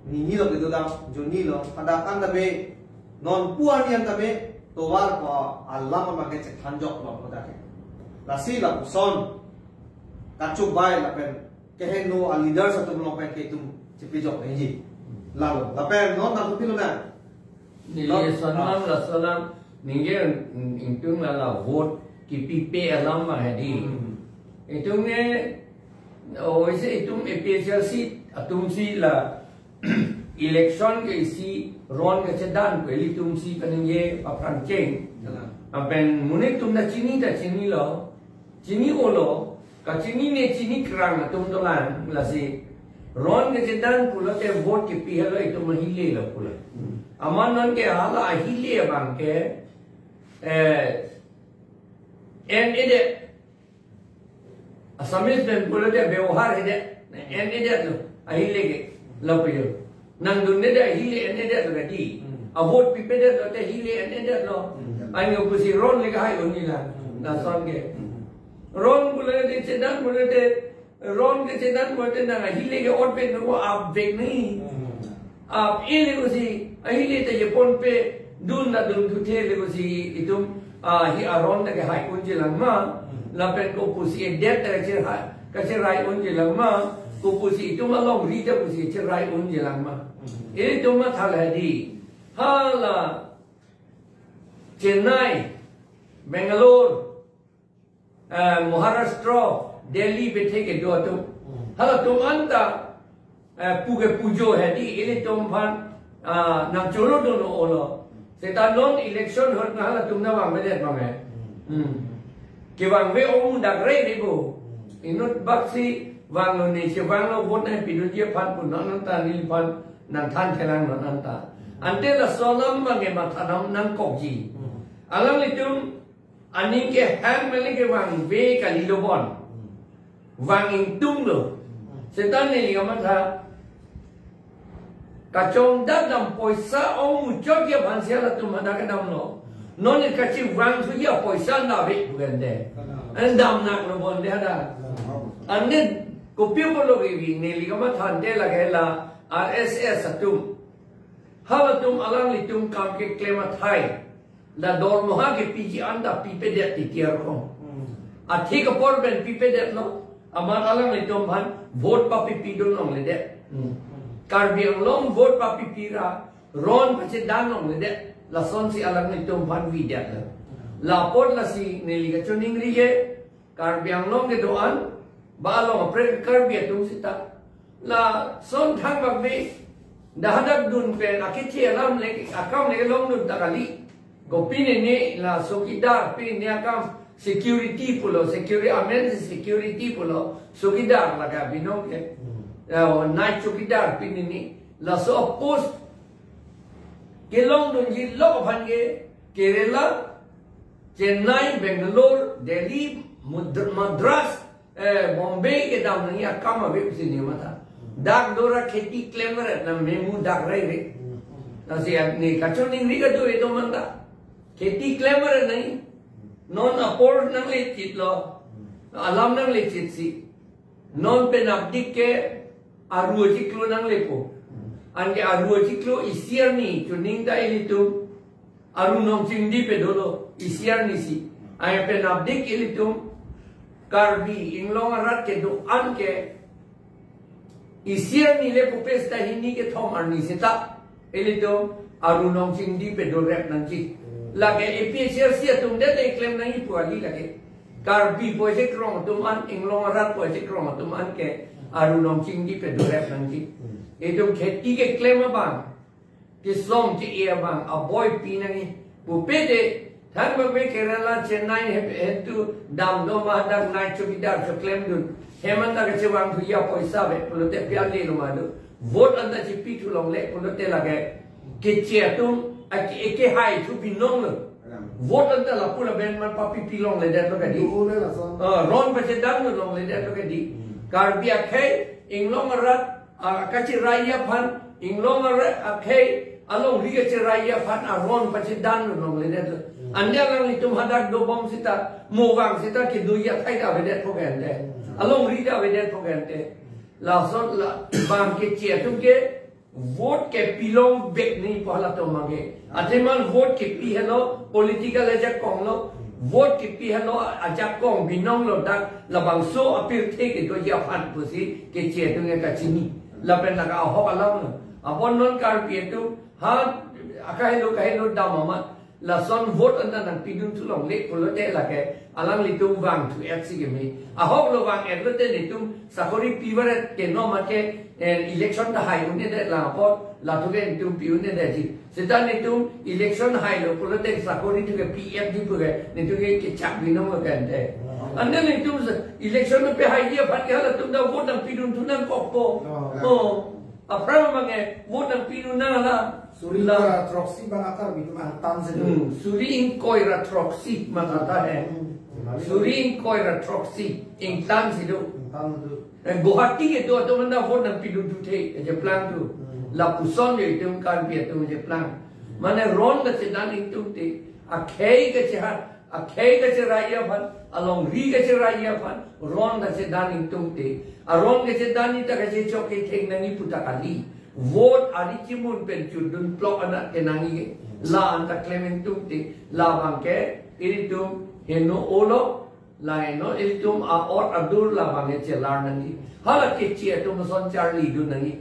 nini lo kedodam, joni lo, hadak an dabe, non pu-an nian dabe, tovar ko alam abangke chethanjok lo hadak ke. Lasi lapuson kachubai lapen keheno a leaders atum along pen ke itum chepejok nangji. Lalo, lapen non nangkupilo na. Neli Lalo, sonam ah. La sonam ningje ingtung la la vote kipipe alam ma hedi. Hmm. Itum ne, oh, isi itum A P H L C atumsi la election ke isi ron kachedan ko ilitumsi kaningje paphrang cheng. Kalang. Lapen monit atum ta chini ta chinilo, chini-olo, kachini ne chini krang atum dolang lasi. Ron kachedan pulote vote kipi helo itum ahile lo pulo. Hmm. Amat non ke hala ahile abangke, eh, en edet. Assamese pen pulote bebohar edet. En edet lo. Ahile ke. Lapu yo. Nangdunde ahile en edet lo kadi. Hmm. A vote pipedet lote ahile en edet lo. Hmm. Anyo pusi ron le kahai unji la. Hmm. Lason ke. Hmm. Ron pulote chedan pulote ron kachedan pulote nang ahile ke ot pen nangvo apvek ni. Hmm. Ap-e le pusi, ahile ta jeponpe, dun ta dun thuthe le pusi, itum, ah, hi aron ta kehai unji lang ma, hmm, lapen ko pusi edet ta kacherai, kacherai unji lang ma, ko pusi itum alongri ta pusi cherai unji lang ma. Hmm. Ilitum matha la hedi, hala Chennai, Bangalore, eh, Maharashtra, Delhi, bethe kedo atum. Hmm. Halatum anta, eh, pu ke pujo hedi, ilitum aphan, ah, nangcholo dun olo. Seta non election ahut na halatum nangvangvedet abang eh. Hmm. Hmm. Kevangve omu dak rei ribu. Hmm. Inut baksi vanglo ne si vanglo vote nangpidunji aphan pu non anta neliphan nangthan thelang non anta. Hmm. Ante laso alam abangke matha nang nangkokji. Hmm. Alanglitum aning kehang mele kevangve kalilo bon. Hmm. Vang ingtung lo. Hmm. Seta neli kamatha. Kachongdat dam poisa ong muchot ya bansia latum hadak kedam lo. Hmm. Non kachevang suya poisa na ve bukan de. Hmm. Endam nak lo bon de ada. Hmm. Ande kopi pulo ke vi neli kamatha ante lake la R S S atum. Halatum alanglitum kam keklem athai. La dormoha kepiji anta pipedet ti tiar kong. Hmm. Athik apor pen pipedet lo. Amat alanglitum aphan vote papipidun longledet. Hmm. Karbi Anglong vote papipi ra ron pachedan longledet. Lasonsi alanglitum aphan videdet lo. Hmm. Lapot lasi neli kachoningri ye. Karbi Anglong kedo-an, ba along apre Karbi atum sita. Lason thangbak ve, dah hadak dun pen, akethe alam le, akam le longdun ta kali. Kopi nene, la chowkidar, pi ne akam, security pulo, security, amen security pulo, chowkidar lake binong ke. Hmm. Ya, night chowkidar, pi nene, laso post, kelongdunji lok aphan ke, Kerala, Chennai, Bangalore, Delhi, Mud-, Madras, eh, Bombay kedam nangji akam ave pusi ne matha. Dak dora kheti klemret na memu dak rei rei. Lasi ne kachiningri kado itum anta. Kheti klem ra nai. Non apor nanglechitlo. Alam nanglechitsi. Non penapdik ke aru achiklo nanglepo. Anke aru achiklo isi arni chuning ta ilitum. Aru nong chingdi pe dolo isi arni si. Anke penapdik ilitum Karbi Anglong arat kedo-an ke isi arni le pupe seta hini kethom arni seta ilitum aru nong chingdi pe dorep nangji. Lake A P H L C atum det le klem nangji pu kali lake. Karbi pu achekrong atum an, Anglong arat pu achekrong atum an ke aru nong chingdi pe dorep nangji. Itum kheti keklem abang, kesong ke-e abang, aboi pi nangji. Pupe de, thangbak me Kerala, Chennai, he, he tu dam do ma dam nai chowkidar choklemdun. Hem anta kachevangthu ya poisa ave pulote pi ale lo ma do. Vote anta chipi thu longle pulote lake keche atum ake, eke hai thu binong lo. Vote anta lapu lapen man papi pi longledetlo kadi. Dole lason. Ah, ron pachedan lo longledetlo kadi. Hmm. Karbi akhei, Anglong arat, ah, kacheraiya aphan, Anglong arat akhei alongri kacheraiya aphan aron pachedan lo longledetlo. Hmm. Ante alanglitum hadak dobom seta, mo vang seta kedo athai ta avedetpo ke ante. Hmm. Alongri ta avedetpo ke ante. Lason la bang keche atum ke vote kepi longbek nangji pu halatum abang ke. Athema vote kepi henlo political ajakong lo. Vote kepi henlo ajakong binong lo dak labangso apirthe kedoji aphan pusi keche atum ke kachini. Lapen lake ahok alam lo. Apot non Karbi atum ha akahelo kahelo dam amat lason vote anta nangpidun thu longle pulote lake alanglitum vangthu-et si keme. Ahok lo vang-et lote netum sakori pivaret ke nom ake, eh, election ta hai un-edet lang apot lathu ke netum pi un-edetji. Seta netum election hai lo pulote sakori thu ke pi-etji pu ke netum ke kechak binong lo ke ante. Ante netum se-, election pe haiji aphan ke halatum ta vote nangpidun thu nangkokpo. Oh, ya. Oh. Aphrang abang ke vote nangpidun nang la. Suri la. Ingkoi ra throksi abang a Karbi atum angtan si do. Hmm, suri ingkoi ra throksi matha ta he. Hmm. Suri ingkoi ra throksi ingtan si do. Ingtan do. Eh, Guwahati kedo atum anta vote nangpidun thuthe, ejeplang thu. Hmm. Lapuson jo itum Karbi atum ejeplang. Mane ron kachedan ingtungte, akhei kachehat, akhei kacheraiya aphan, alongri kacheraiya aphan, ron kachedan ingtungte. Aron kachedan nangji ta kachechok ketheng nangji pu ta kali. Vote ari chimun pen chudun plok anat ke nangji ke. La anta klem ingtungte, labang ke ilitum heno olo, la heno ilitum a-or adur labang ke chelar nangji. Hala keche atum ason charlidun nangji.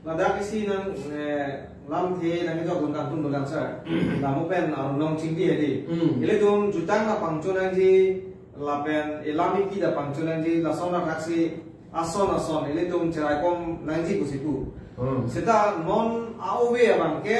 Ladak isi nang, eh, lamthe nangkejok dun kangtung dun lang sir. Lamu pen aru nong chingdi hedi. Hmm. Ilitum jutang ta pangchon nangji, lapen ilam iki ta pangchon nangji, lason anak si ason ason ilitum cheraikom nangji pusi pu. Hmm. Seta non a-ove abang ke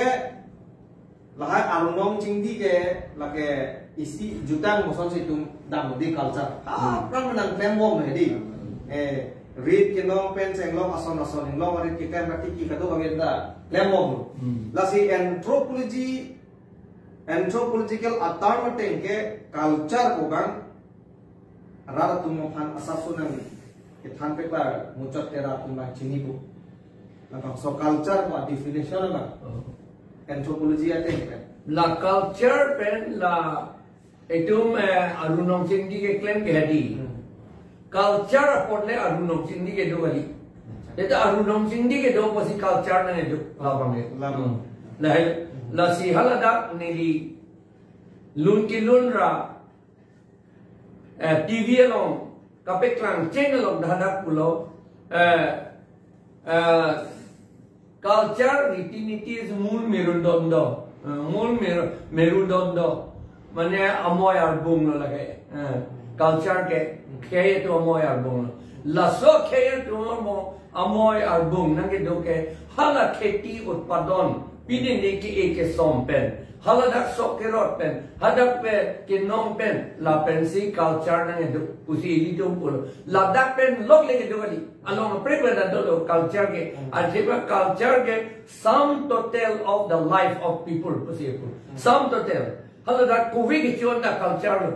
lahai aru nong chingdi ke lake isi jutang moson si itum dam di culture. Ah, hmm, aphrang nangklembom hedi. Hmm. Eh, rit kenong pen chenglong ason ason inglong rit keklem katiki kado kami ta klembom. Hmm. Lasi anthropology, anthropological a-term ateng ke culture pu abang rat atum aphan asap sunang kethan peklar muchot te rat atum abang chinipo. Labangso culture pu definition abang. Oh. Anthropology ateng ke. La culture pen la itum, eh, aru nong chingdi keklem ke hedi. Hmm. Culture apot le aru nong chingdi kedo kali. Acha. Eta aru nong chingdi kedo pusi culture nangkedo labang ke. Labang. Hmm. Lahai, lasi haladak neli lun kelun ra, eh, T V along kapeklang cheng along hadak pulo, eh, eh, culture, riti niti is mul merudond. Eh, mul meru-, merudond. Mane amoi arbung lo lake. Eh, culture ke, khei atum amoi arbung lo. Laso khei atum amo-, amoi arbung nangkedo ke hala kheti utpadon pini ne ke-e kesom pen, haladak sok kerot pen, hadak pen kenong pen, lapen si culture nangkedo pusi ilitum pulo. Ladak pen lok le kedo kali. Along aprek le dado lo culture ke. Hmm. Athema culture ke sum total of the life of people pusi pu. Hmm. Sum total. Haladak kove kechon ta culture lo.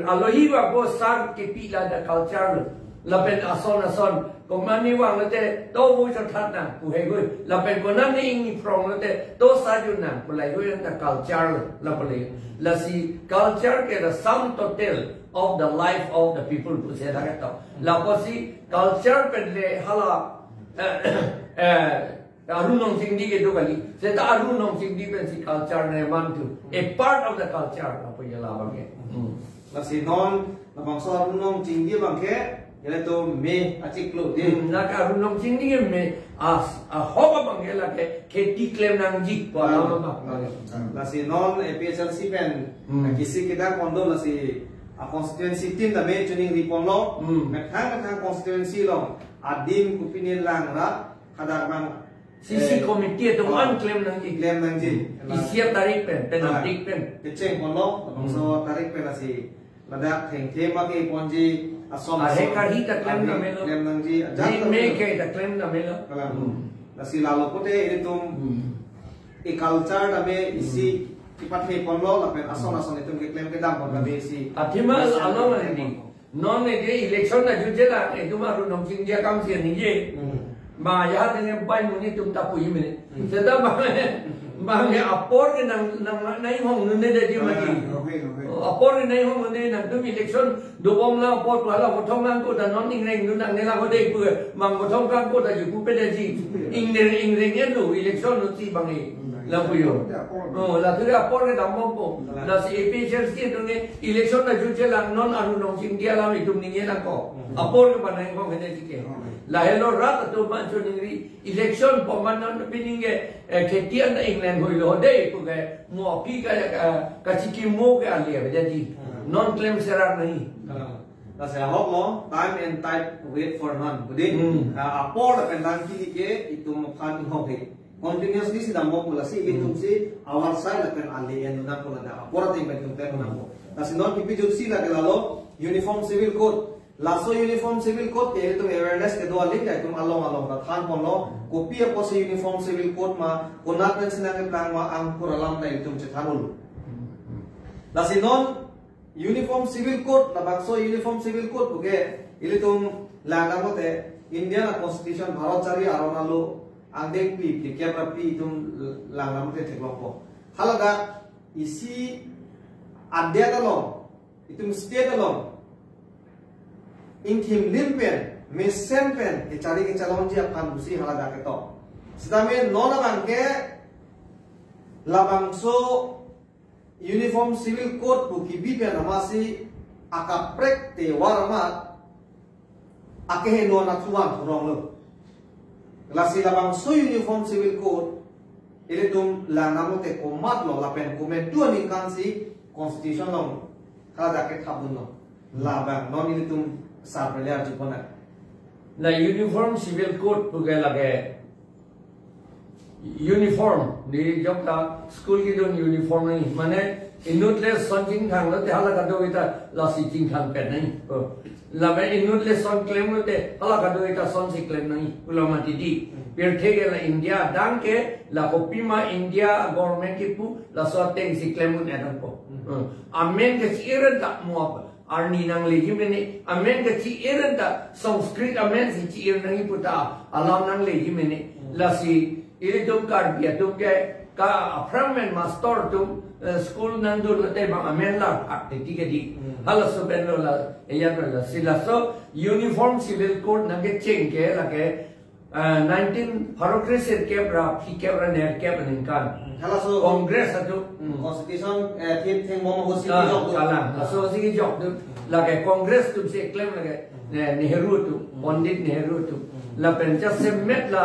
Alohi va bo sar kepi la ta culture lo. Lapen ason ason, komat ne vang lote, to vo chothat nang, pu hei hui. Lapen konat ne ingni phrong lote, to sa jun nang, pu lahei hui anta culture lo, lapu le. Lasi culture ke the sum total of the life of the people, pusi dak ketok. Lapusi culture pen le hala, eh, eh, Arunong Chingdi kedo kali. Seta Arunong Chingdi pensi culture nirman tu. A part of the culture, lapu ya labang ke. Hmm. Lasi non, labangso Arunong Chingdi abang ke, ilitum me achiklo di. Hmm, lake Arunong Chingdi ke me, as, ahok abang ke lake kheti klem nangji, pu alam abang. Lasi non A P H L C pen, Hmm. kisi kita kondo lasi, a constituency tin tame chuning riponlo, Hmm. methang methang constituency along, adim kopine lang ra, hadak abang, C C eh, committee atum oh, an klem nangji. Klem nangji. Isi atarik pen, pen Ah. atarik pen. Kecheng ponlo, labangso Hmm. tarik pen lasi. Ladak thengthe ma keponji asom Are asom. Karhi ta klem Karhi namelo. klem nangji. Ajat Ring ta me klem. ke ta klem namelo. Kalang. Hmm. Lasi lalo pute ilitum Hmm. e culture tame isi Hmm. kepathe ponlo lapen ason ason itum keklem kedam pon tame isi. Athema Isi along keklem ini. ponlo. Non ne ke election ta jutje lang, itum Arunong Chingdi akam si ningje. Hmm. Ma ya tene bai muni tum ta puji mene. Hmm. Seta bang, bang ya apor ke nang, nang, nang hong nune de ji mati. Ah, okay, okay. Apor ke nang hong nune nangtum election dobom la apor pu hala vothong nangkok ta non ingreng dun nangne lang hode pu. Mang vothong nangkok ta ju pupe de ji. Ingreng, ingreng ya do election lo si bang e. Hmm. Lapu yo. Apor. Oh, la tu apor ke dambompo. Kalang. Lasi A P H L C atum ne election ta jutje lang non Arunong Chingdi alam itum ningje nangkok. Hmm. Apor ke banai kong hene tike. Hmm. Lahelo rat atum ma choningri election pu ma non pining ke, eh, kheti an England hoilo de pu ke mo aphi ka, ka, kachikimo ke alia bejaji. Hmm. Non klem serak nahi. Kalang. Lasi ahok lo, time and tide wait for none. Budi, Hmm. ah, apor lapen dam kili ke itum aphan inghok he. Continuously si dambom pu lasi, itum Hmm. si our side lapen ali en nang pu ladak. Apor ating pen itum pen nang pu. Lasi non kipi jutsi lake lalo, Uniform Civil Code. Laso Uniform Civil Code ke itum awareness kedo aling ke itum along along ta than ponlo. Kopi apotsi Uniform Civil Code ma, konat pensi nangkeplang ma angkur alam ta itum chethan un. Lasi non Uniform Civil Code, labangso Uniform Civil Code puke ilitum lang nanglote Indian Constitution Bharat chari aron alo angdengpi phlikep ra phli itum lang nanglote theklongpo. Haladak isi adet along, itum state along, ingthim lim pen, mesen pen, kechari kechalongji aphan pusi haladak ketok. Sitame non abang ke labangso Uniform Civil Code pu kibi pen amatsi akaprek te war amat akeheno anat thuvan thurong lo. Lasi labangso Uniform Civil Code ilitum lang nanglote komat lo lapen komat tu aningkan si constitution along haladak kethap dunlo. Labang non ilitum sarpele arju pon nang. La Uniform Civil Code puke lake uniform, ne jok ta school kedun uniform nangji. Mane inut le son chingthang lote hala kadokave ta lasi chingthang pen nangji. Oh. Lapen inut le son klem lote hala kadokave ta son si klem nangji. Pulo mati di. Hmm. Pirthe ke la India adang ke, la kopima India government kipu laso ateng si klem un-e nangpo. Hmm. Hmm. Amen ke si-ir ta mo arni nangleji mene, amen ke si-ir ta, Sanskrit amen si si-ir nangji pu ta alam nangleji mene. Hmm. Lasi ilitum Karbi atum ke ka aphrang men master atum, eh, school nangdun lote bang amen lang ak titi ke di. Hmm. Halaso pen lo la, eyan lo lasi laso Uniform Civil Code nangkecheng ke lake, eh, nineteen pharo kre sirkep ra phlikep ra nerkep aningkan. Hmm. Halaso Congress atum. Hmm. Constitution, eh, thim thengmo ma hosi Ah, jok tu. Kalang. Ah. Laso si jok tu. Hmm. Lake Congress atum si klem lake, Hmm. Ne-, Nehru atum, Hmm. Pandit Nehru atum. Hmm. Lapen jasemet la,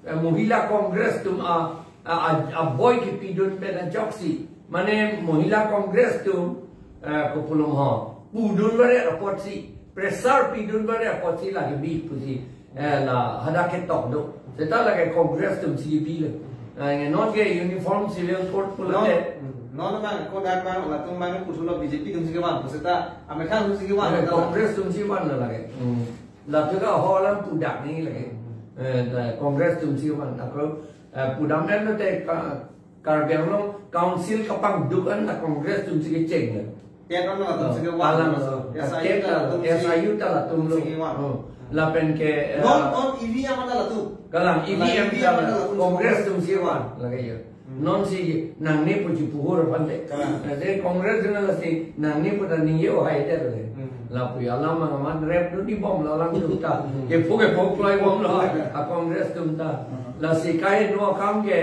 eh, Mohila Congress atum a, a, a, aboi kepidun pen ajoksi. Mane Mohila Congress atum, eh, kopulom ho. Pudun baret apotsi, pressure pidun baret apotsi lake bi pusi. Eh, la hadak ketok do. Seta lake Congress atum si bi lo. Eh, non ke Uniform Civil Code pulo Non, te. Hmm, non bang, kodak bang, latum bang, kuthulo B J P atum si kevan, seta amethang atum si kevan, Eh, seta Congress atum si van lo lake. Hmm. Latum ke ho alam pudak ni lake. Hmm. Eh, la Congress atum si van. Ako, eh, pudam en lote ka, Karbi Anglong Council kapangduk an la Congress atum si kecheng lo. Ket an latum Oh, sigi wan. Alam lo. S I U Ket ta la, latum S I U sigi ta latum lo. Sigi wan. Oh. Lapen ke, eh, Non, non E V M an latum. Kalang, Kalang E V M E V M ta an la latum Congress sigi tum si wan. Lake yo. Hmm. Non si nangne pu chipuhur aphan te. Kalang. Lasi Congress na lasi nangne pu ta ningje o hai te le. Hmm. Lapu alam mang man rep tu di bom la lang tu ta. Hmm. Kepho kepho kloi bom lo. A Congress tum ta. Hmm. Lasi kaheno akam ke,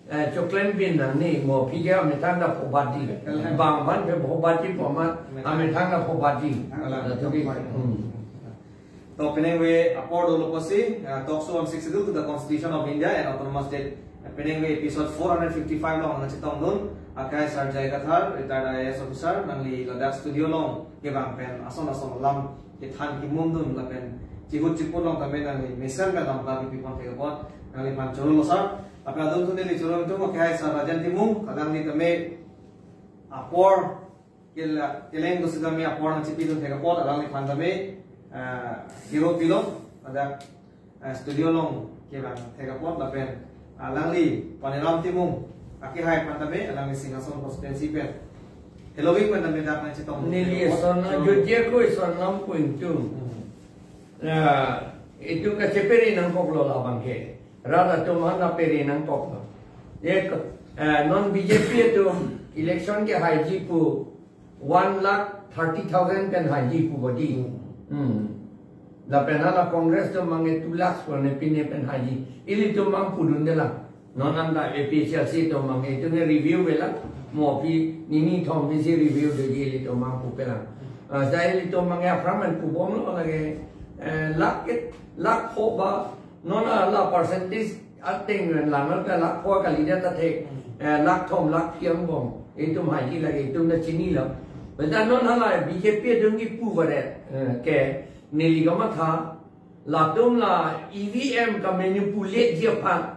eh, choklem bin nangne mo phi ke amethang ta phobat di. Kalang. Bang ban phe phobat di poma Kalang. Amethang ta phobat di. Kalang. La tu ki. Hmm. To penang ve apor dolo pusi, uh, talk show on Sixth Schedule to the Constitution of India and Autonomous State. Uh, penang ve episode four hundred fifty-five along nangchetongdun, akai Sir J I Kathar, retired I A S officer, nangli ladak studio along kevang pen ason ason alam kethan kimundun lapen chihut chiput along tame nangli mesen pen lam pagi pipon thek apot, nangliphan choro lo sir. Lapen adun tuni neli choro tum akai Sir Rajen Timung, alangli tame apor kela-, keleng do sitame apor nangchipidun thek apot, alangliphan tame, ah, kero pilo, ladak, ah, studio along kevang thek apot, lapen, ah, alangli Paniram Timung, akehai aphan tame, alangli Singhason constituency pen. Hello, week pen tame dak nangchetong. Neli thek apot. Eson, Hello. Jojia ko eson nam point two. Hmm. Ah, itum kachepere nangkoklo labang ke. Rat atum aphan pere nangkoklo. Ye ko, eh, non B J P atum election kehaiji pu one lakh thirty thousand pen haiji pu bodi. Hmm. Lapen hala Congress atum abang ke two lakhs pu ne pine pen haiji. Ilitum abang pudunde la. Non anta A P H L C atum abang ke itum ke review avelang. Mo pi nini thom pisi review doji ilitum abang pupelang. Ah, sai ilitum abang ke aphrang an pubomlo lake, eh, lakh ke, lakh pho ba, non hala percentage ateng ren lang ta lakh pho kalidet ta thek, eh, lakh thom lakh phi angbong. Itum haiji lake itum ta chinilo. Beta non hala B J P atum kipu baret, eh, ke neli kamatha, latum la E V M kamanipulate ji aphan.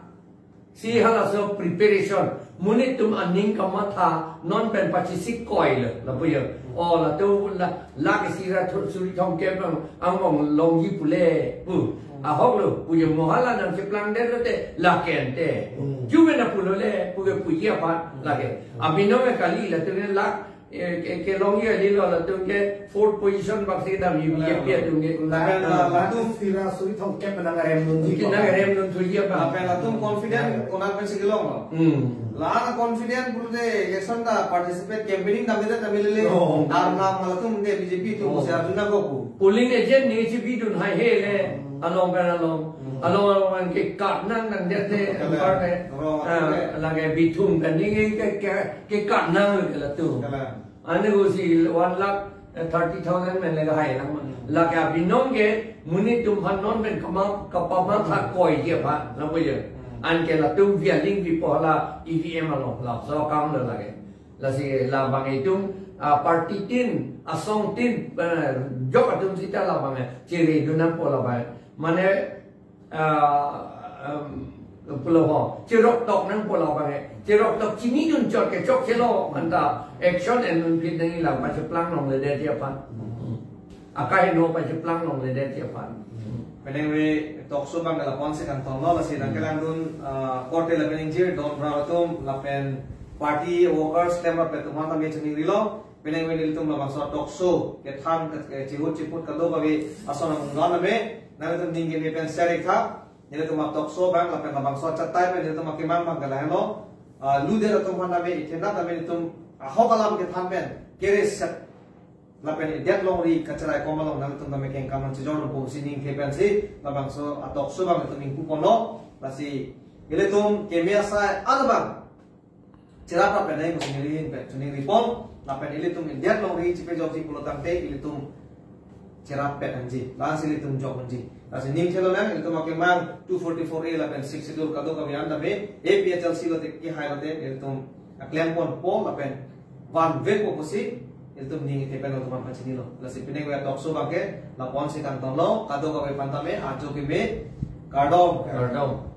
Si halaso preparation. Monit atum aning kamatha non pen pachisik koilo, lapu yo. O latum la, lakh isi ra thu-, suri thomkep abang angbong longji pule pu. Ahok lo, pu yo mo hala nangcheplang det lote, lake ante. Hmm. Ju mena pulo le, pu ke puji aphan, lake. Abinong ke kali, latum ke lakh Eh, ke, kelongji alilo latum ke fourth position bak si dam U P F atum ke. Lapen la, latum sira suri thomkep nang rem dun ji. Nang rem dun thuji apa? Lapen latum confident konat pensi kelonglo. Hmm. La confident pulote election ta participate campaigning damde ta milele. Oh. Arnam latum de B J P atum Oh. si arjuna goku. Polling agent ni chipidun hai he le. Hmm. Along kan along. Hmm. Along along kan ke kat nang nang det te. Kala. Par te. Rong Ah, atum le. Lake Bithung kan ni ke, ke, ke kat nang le latum. Kala. Ane ko si one lakh thirty thousand pen le kahai nang ma. Hmm. Lake abinong ke monit atum aphan non pen kama, kapamatha Hmm. koiji aphan, lapu yo. Hmm. Anke latum vialing pipo hala E V M along, laso akam lo lake. Lasi labang itum, ah, party tin, asong tin, eh, jok atum sita labang, eh, chere dun nangpo labang. Mane, ah, em, pulo ho, cherok tok nangpo labang, eh. Cherok tok chinidun chot ke chokchelo, anta action en nunphit nangji lang pacheplang longledet ji aphan. Akai no pacheplang longledet ji aphan. Penang ve talk show abang ke lapu-an si kangtonglo, lasi nang Hmm. kelangdun, ah, korte lapen ingjir don bra atum lapen party workers klem rapet atum aphan tame chiningrilo. Penang ve nelitum labangso talk show kethan ke, ke chihut chiput kadokave ason amungdan ave, nanglitum ning keme pen share ik tha. Nelitum a talk show abang lapen labangso achatai pen nelitum akemang abang ke lahenlo. Ah, ludet atum aphan tame, ithe na tame nelitum ahok alam kethan pen kereset lapen idet longri kacherai kom along nangtum tame kengkam nangchejor po si ning keme pensi labangso a talk show abang itum ingpu ponlo. Lasi ilitum keme asai an abang cherap pet nai musi neli hin pen chiningri pon, lapen ilitum idet longri chipejokji pulo tangte ilitum cherap pet nangji, lasi ilitum jok nangji. Lasi ning thelo nang, ilitum akemang two forty-four A lapen Sixth Schedule kadokave an tame, A P H L C lote kehai lote, ilitum aklem ponpo, lapen vanvepo pusi, ilitum ning ithe pen ilitum aphan pachinilo. Lasi penang ve talk show abang ke, lapu-an si kangtonglo, kadokave aphan tame, ajo keme, kardom. Kardom.